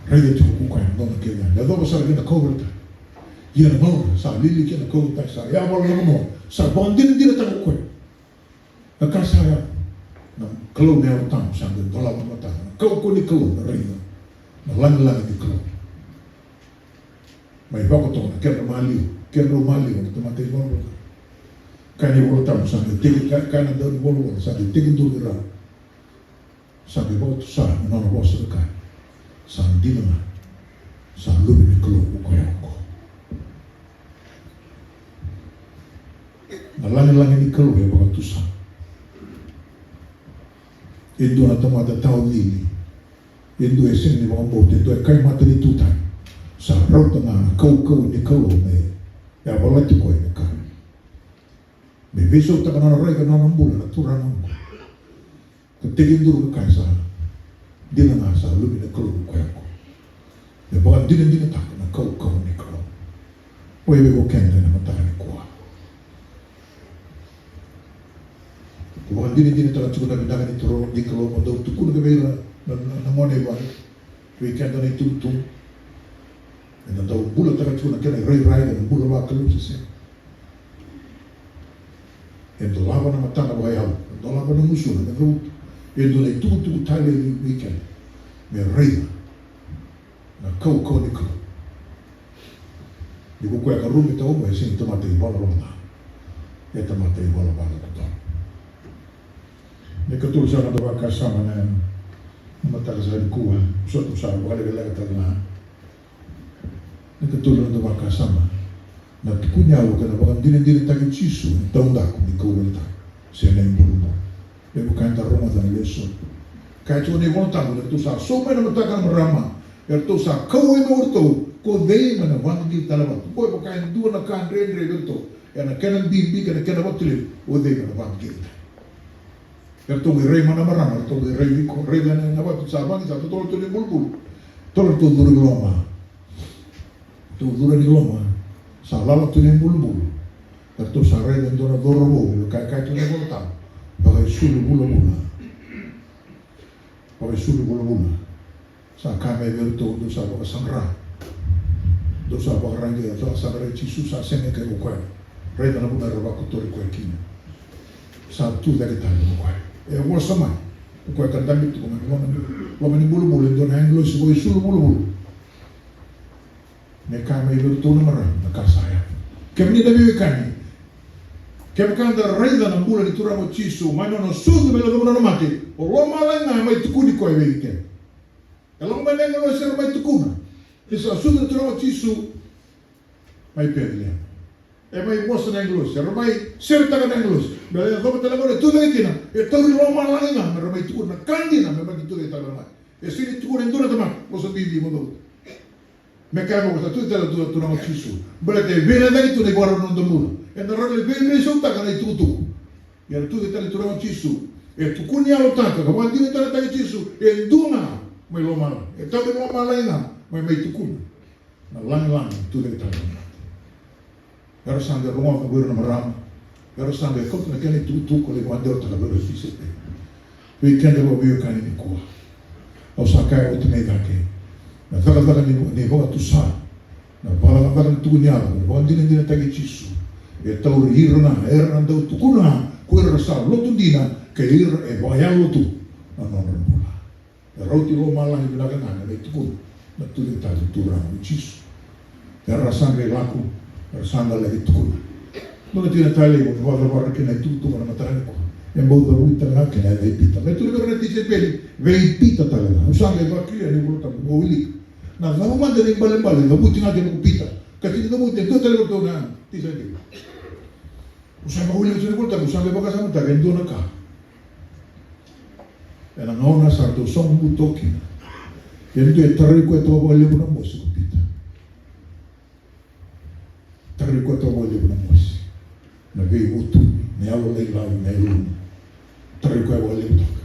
Raica tiko ko koya na gauna kece. Me yacova sara kina na kauveilatai. Ia na gauna, sa lili kina na kauveilatai, sa yavala na vanua, sa vakadinadinataka ko koya. Na ka sa yaco, na Kalou na Yalo Tabu sa qai dolava na matana, na kaukauwa ni Kalou na raica, na lagilagi ni Kalou. Mai vakatoka na kedra maliwa, kedrau maliwa na tamata ivalavala. Kaya na iVola Tabu sa qai teki, kaya na daunivolavola sa qai tekiduru rau. Sa qai vakatusa na nona vosa ka kaya, sa dina ga, sa luve ni Kalou ko koya oqo. Na lagilagi ni Kalou e vakatusa. E dua na tamata tawa cili, e dua e sega ni vakabauta, e dua e kai matanitu tani. Sa rauta ga na kaukauwa ni Kalou me yavalati koya me ka, me veisautaka na nona rai ka na nona bula na turaga oqo. Ka tekiduru ka kaya sa dina ga sa luve ni Kalou ko koya oqo. Me vakadinadinataka na kaukauwa ni Kalou. Oi vei ko keda ena mataka nikua. Ko vakadinadinataka tiko na vinaka ni turaga ni Kalou mo dau tukuna vei ira na, na, na gone i vale. Vei keda na itubutubu. Eda dau bulataka tiko na kena irairai, na bula vakalou se sega. E dolava na matana vakayalo, e dolava na gusuna, me cavuta e dua na itukutuku talei vei keda me raica na kaukauwa ni Kalou. Ni ko koya ka rume tau mai, e sega ni tamata ivalavala ca, e tamata ivalavala dodonu. Me katolu sa noda vakasama na mataka sa nikua, sa tu sa vakalekalekataka ga. Na katolu na noda vakasama, na tukuni yalo kei na vakadinadinataki Jisu ena taudaku ni kauveilatai se na ibulubulu. Me vaka eda rogoca na lesoni. Kaya tiko na iVola Tabu, eratou sa sau mai na mataka na marama, eratou sa kauwai mai o iratou, ko cei me na vakagigita na vatu. Qo e vaka e dua na ka dredre vei iratou, ena kena bibi kei na kena vatu levu, o cei me na vakagigita. Eratou qai rai mai na marama, eratou qai rai vei koya, rai na, na vatu sa vagi, sa totolo tu na ibulubulu. Totolo tu, curu i loma. Ratou curu i loma, sa lala tu na ibulubulu. Eratou sa raica e dua na cauravou, me vaka e kaya tu na iVolatabu, vakaisulu vulavula. Vakaisulu vulavula. Sa kaya mai vei iratou, dou sa vakasaqara. Dou sa vakaraica, dou sa saqarai Jisu, sa sega ni kaya ko koya. Raica na vanua era vakotori koya kina. Sa tu cake tale ko koya. E vosa mai. Ko koya ka dabe tu ko mai loma ni, loma ni bulubulu, e dua na agilosi vakaisulu vulavula. Me kaya mai vei iratou na marama na ka sa yaco. Kemuni na veiwekani, kevaka da raica na bula ni Turaga o Jisu mai na nona sucu me lako mai na nona mate, o lomalagi ga e mai tukuni koya vei keda. E lako mai na agilosi era mai tukuna ni sa sucu na Turaga o Jisu mai Peceliema. E mai vosa na agilosi, era mai seretaka na agilosi. Me yacova tale gona e tu cake kina, e tauri lomalagi ga me ra mai tukuna na ka dina me mai tu cake tale mai. E sega ni tukuna e dua na tamata, vosa bibi mo cauta. Me kaya mo sa tu tale tu, Turaga o Jisu. Baleta e veilecayaki tu na ivakarau ni noda bula. Ena rawa ni veiveisautaka na itukutuku. Ia na tu tale Turaga o Jisu. E tukuni yalotaka, ka vakadinadinataki Jisu. E dua ga mai lomalagi. E tauri lomalagi ga mai, mai tukuna na lagilagi tu tale. Era sa qai rogoca ko ira na marama. Era sa qai kauta na kena itukutuku ka lai vakadewataka vei ira na tisaipeli. Vei keda vakaveiwekani nikua, au sa kaya oti mai cake, na cakacaka ni, ni vakatusa, na vakacakacaka ni tukuni yalo, na vakadinadinataki Jisu, e tauri ira ga, era na dau tukuna ga ko ira sa lotu dina, kei ira e vakayalo tu na nodra bula. E rauti lomalagi vinaka ga na mai tukuna na tucake tale Turaga o Jisu. Era sa qai lako, era sa qai laki tukuna. Dua na tikina tale, au vakacavara kina na itukutuku na mataka nikua. E bau cavuti tale ga kina na yaca i Pita. Me tukuna vei ira na tisaipeli, vei Pita tale ga. Au sa qai vakilia na iVolatabu, au wilika. Na cava mada na ibalebale e cavuti ga kina ko Pita. Ka tini cavuti e dua tale vakatou na tisaipeli. Au sa qai wilika tale na iVolatabu, au sa qai vakasamataka e dua na ka. Ena gauna sa ratou sogo buto kina, e dua e tarai koya toka vakalevu na mosi ko Pita. Tarai koya toka vakalevu na mosi. Na veivutuni, na yalolailai, na yalolulumu. Tarai koya vakalevu toka.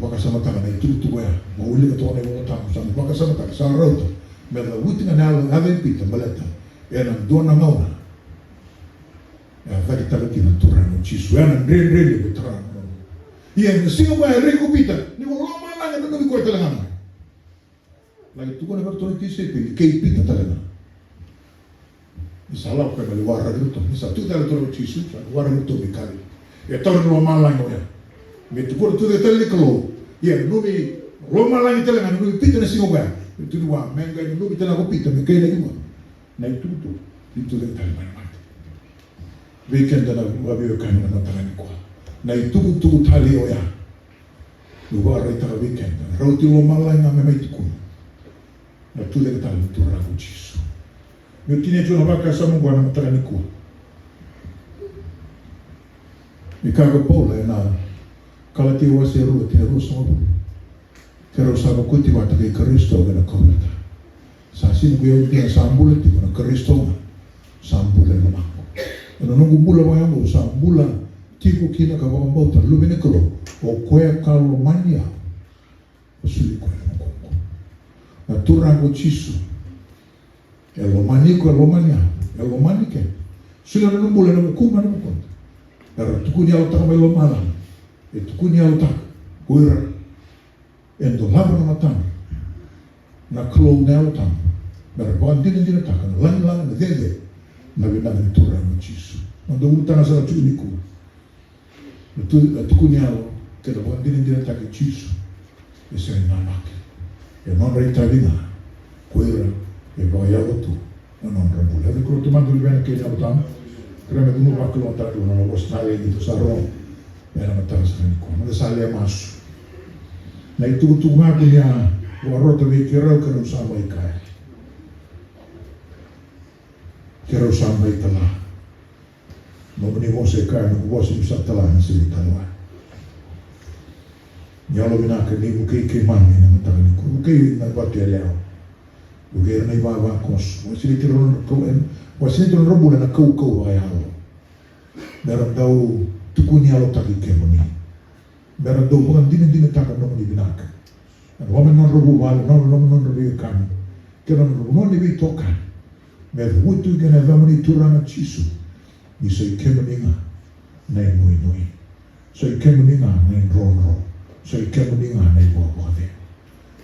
Vakasamataka na itukutuku ya. Mo wilika toka na iVolatabu, sa vakasamataka, sa rauta. Me cavuti ga na yalo, yaca i Pita, baleta ena dua na gauna e a cakitaka kina na Turaga o Jisu. Ena dredre levu e tara na gauna. Ia ena siga koya e raici ko Pita ni ko lomalagi e nanumi koya tale ga mai. Laki tukuna vei iratou na tisaipeli kei Pita tale ga. Ni sa lako koya me lai waraki iratou, ni sa tu tale Turaga o Jisu, sa waraki iratou mai Kalili. E tauri lomalagi oya. Me tukuna tu cake tale ni Kalou. Ia nanumi lomalagi tale ga, nanumi Pita na siga koya. Me tukuna vua me qai nanumi tale ga ko Pita me kainaki vua na itukutuku ni tu cake tale mai na mate. Vei keda na vakaveiwekani na mataka nikua, na itukutuku tale oya. Au vakaraitaka vei keda, rauti lomalagi ga me mai tukuna na tucake tale ni Turaga o Jisu. Meu tinia tu na vakasama oqo na mataka nikua. Ni kaya ko Paula ena Kalatia wase rua, tikina ruasagavulu. Keirau sa vakoti vata kei Karisito ena kauveilatai. Sa sega ni ko i au dina sa bula tiko, na Karisito ga sa bula e lomaqu. Ena noqu bula vakayago au sa bula tiko kina ka vakabauta na Luve ni Kalou, o koya ka lomani au, ka soli koya na makubu. Na Turaga o Jisu e lomani iko, e lomani au, e lomani keda. Solia na nona bula ena vukumu, ena vukuda. Era tukuni yalotaka mai lomalagi. E tukuni yalotaka ko ira e dolava na matadra na Kalou na Yalo Tabu, me ra vakadinadinataka na lagilagi, na cecere, na vinaka ni Turaga o Jisu. Na noda ulutaga sara tiko nikua. Na tu, na tukuni yalo kei na vakadinadinataki Jisu e sega ni namaki. E nodra itavi ga ko ira e vakayalo tu na nodra bula. Ia, keirau taumada, luvena kei na Yalo Tabu. Keirau na cunu vakalomataka na nona vosa talei ni tou sa rogo ena mataka sara nikua. Meda sa lai masu. Na itukutuku ga ko ni a vakarota vei keirau, keirau sa mai kaya. Keirau sa mai tala. Nomuni vosa e kaya, noqu vosa niu sa tala, na sega ni tala wale. Ni yalovinaka ni vukei keimami ena mataka nikua. Vukei na vatu yalewa. Vukei ira na ivavakoso. Vakasinaiti ira na nodra kau, vakasinaiti ira na nodra bula ena kaukauwa vakayalo. Me ra dau tukuni yalotaki kemuni. Me ra dau vakadinadinataka nomuni vinaka ena loma ni nodra vuvale, ena loma ni nodra veiwekani, kei na nodra vanua ni veitokani. Me cavuti kina na yacamuni Turaga Jisu. Ni sa i kemuni ga na inuinui, sa i kemuni ga na idrodro, sa i kemuni ga na ivakavakacegu.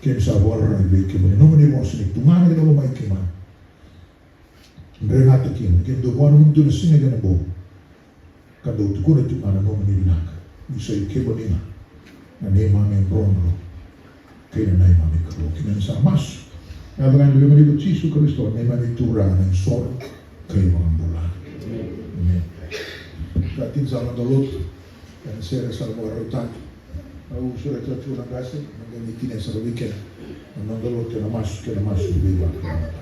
Keimami sa vakararavi vei kemuni, nomuni vosa ni tugana kei na loma i keimami. Dregata kina, kemudou vua nomudou na siga kei na bogi. Ka dou tukuna tiko ga na nomuni vinaka. Ni sa i kemuni ga na neimami idrodro kei na neimami Kalou. Keimami sa masu ena yaca ga ni Luvena o Jisu Karisito, neimami Turaga, na isoro kei na iVakabula. Emeni. Ka tini sa noda lotu ena sere sa vakarautaki. Au sureta tu na qase, na qai ni tini sa na weekend. Na noda lotu ena masu, kei na masu veivakabula.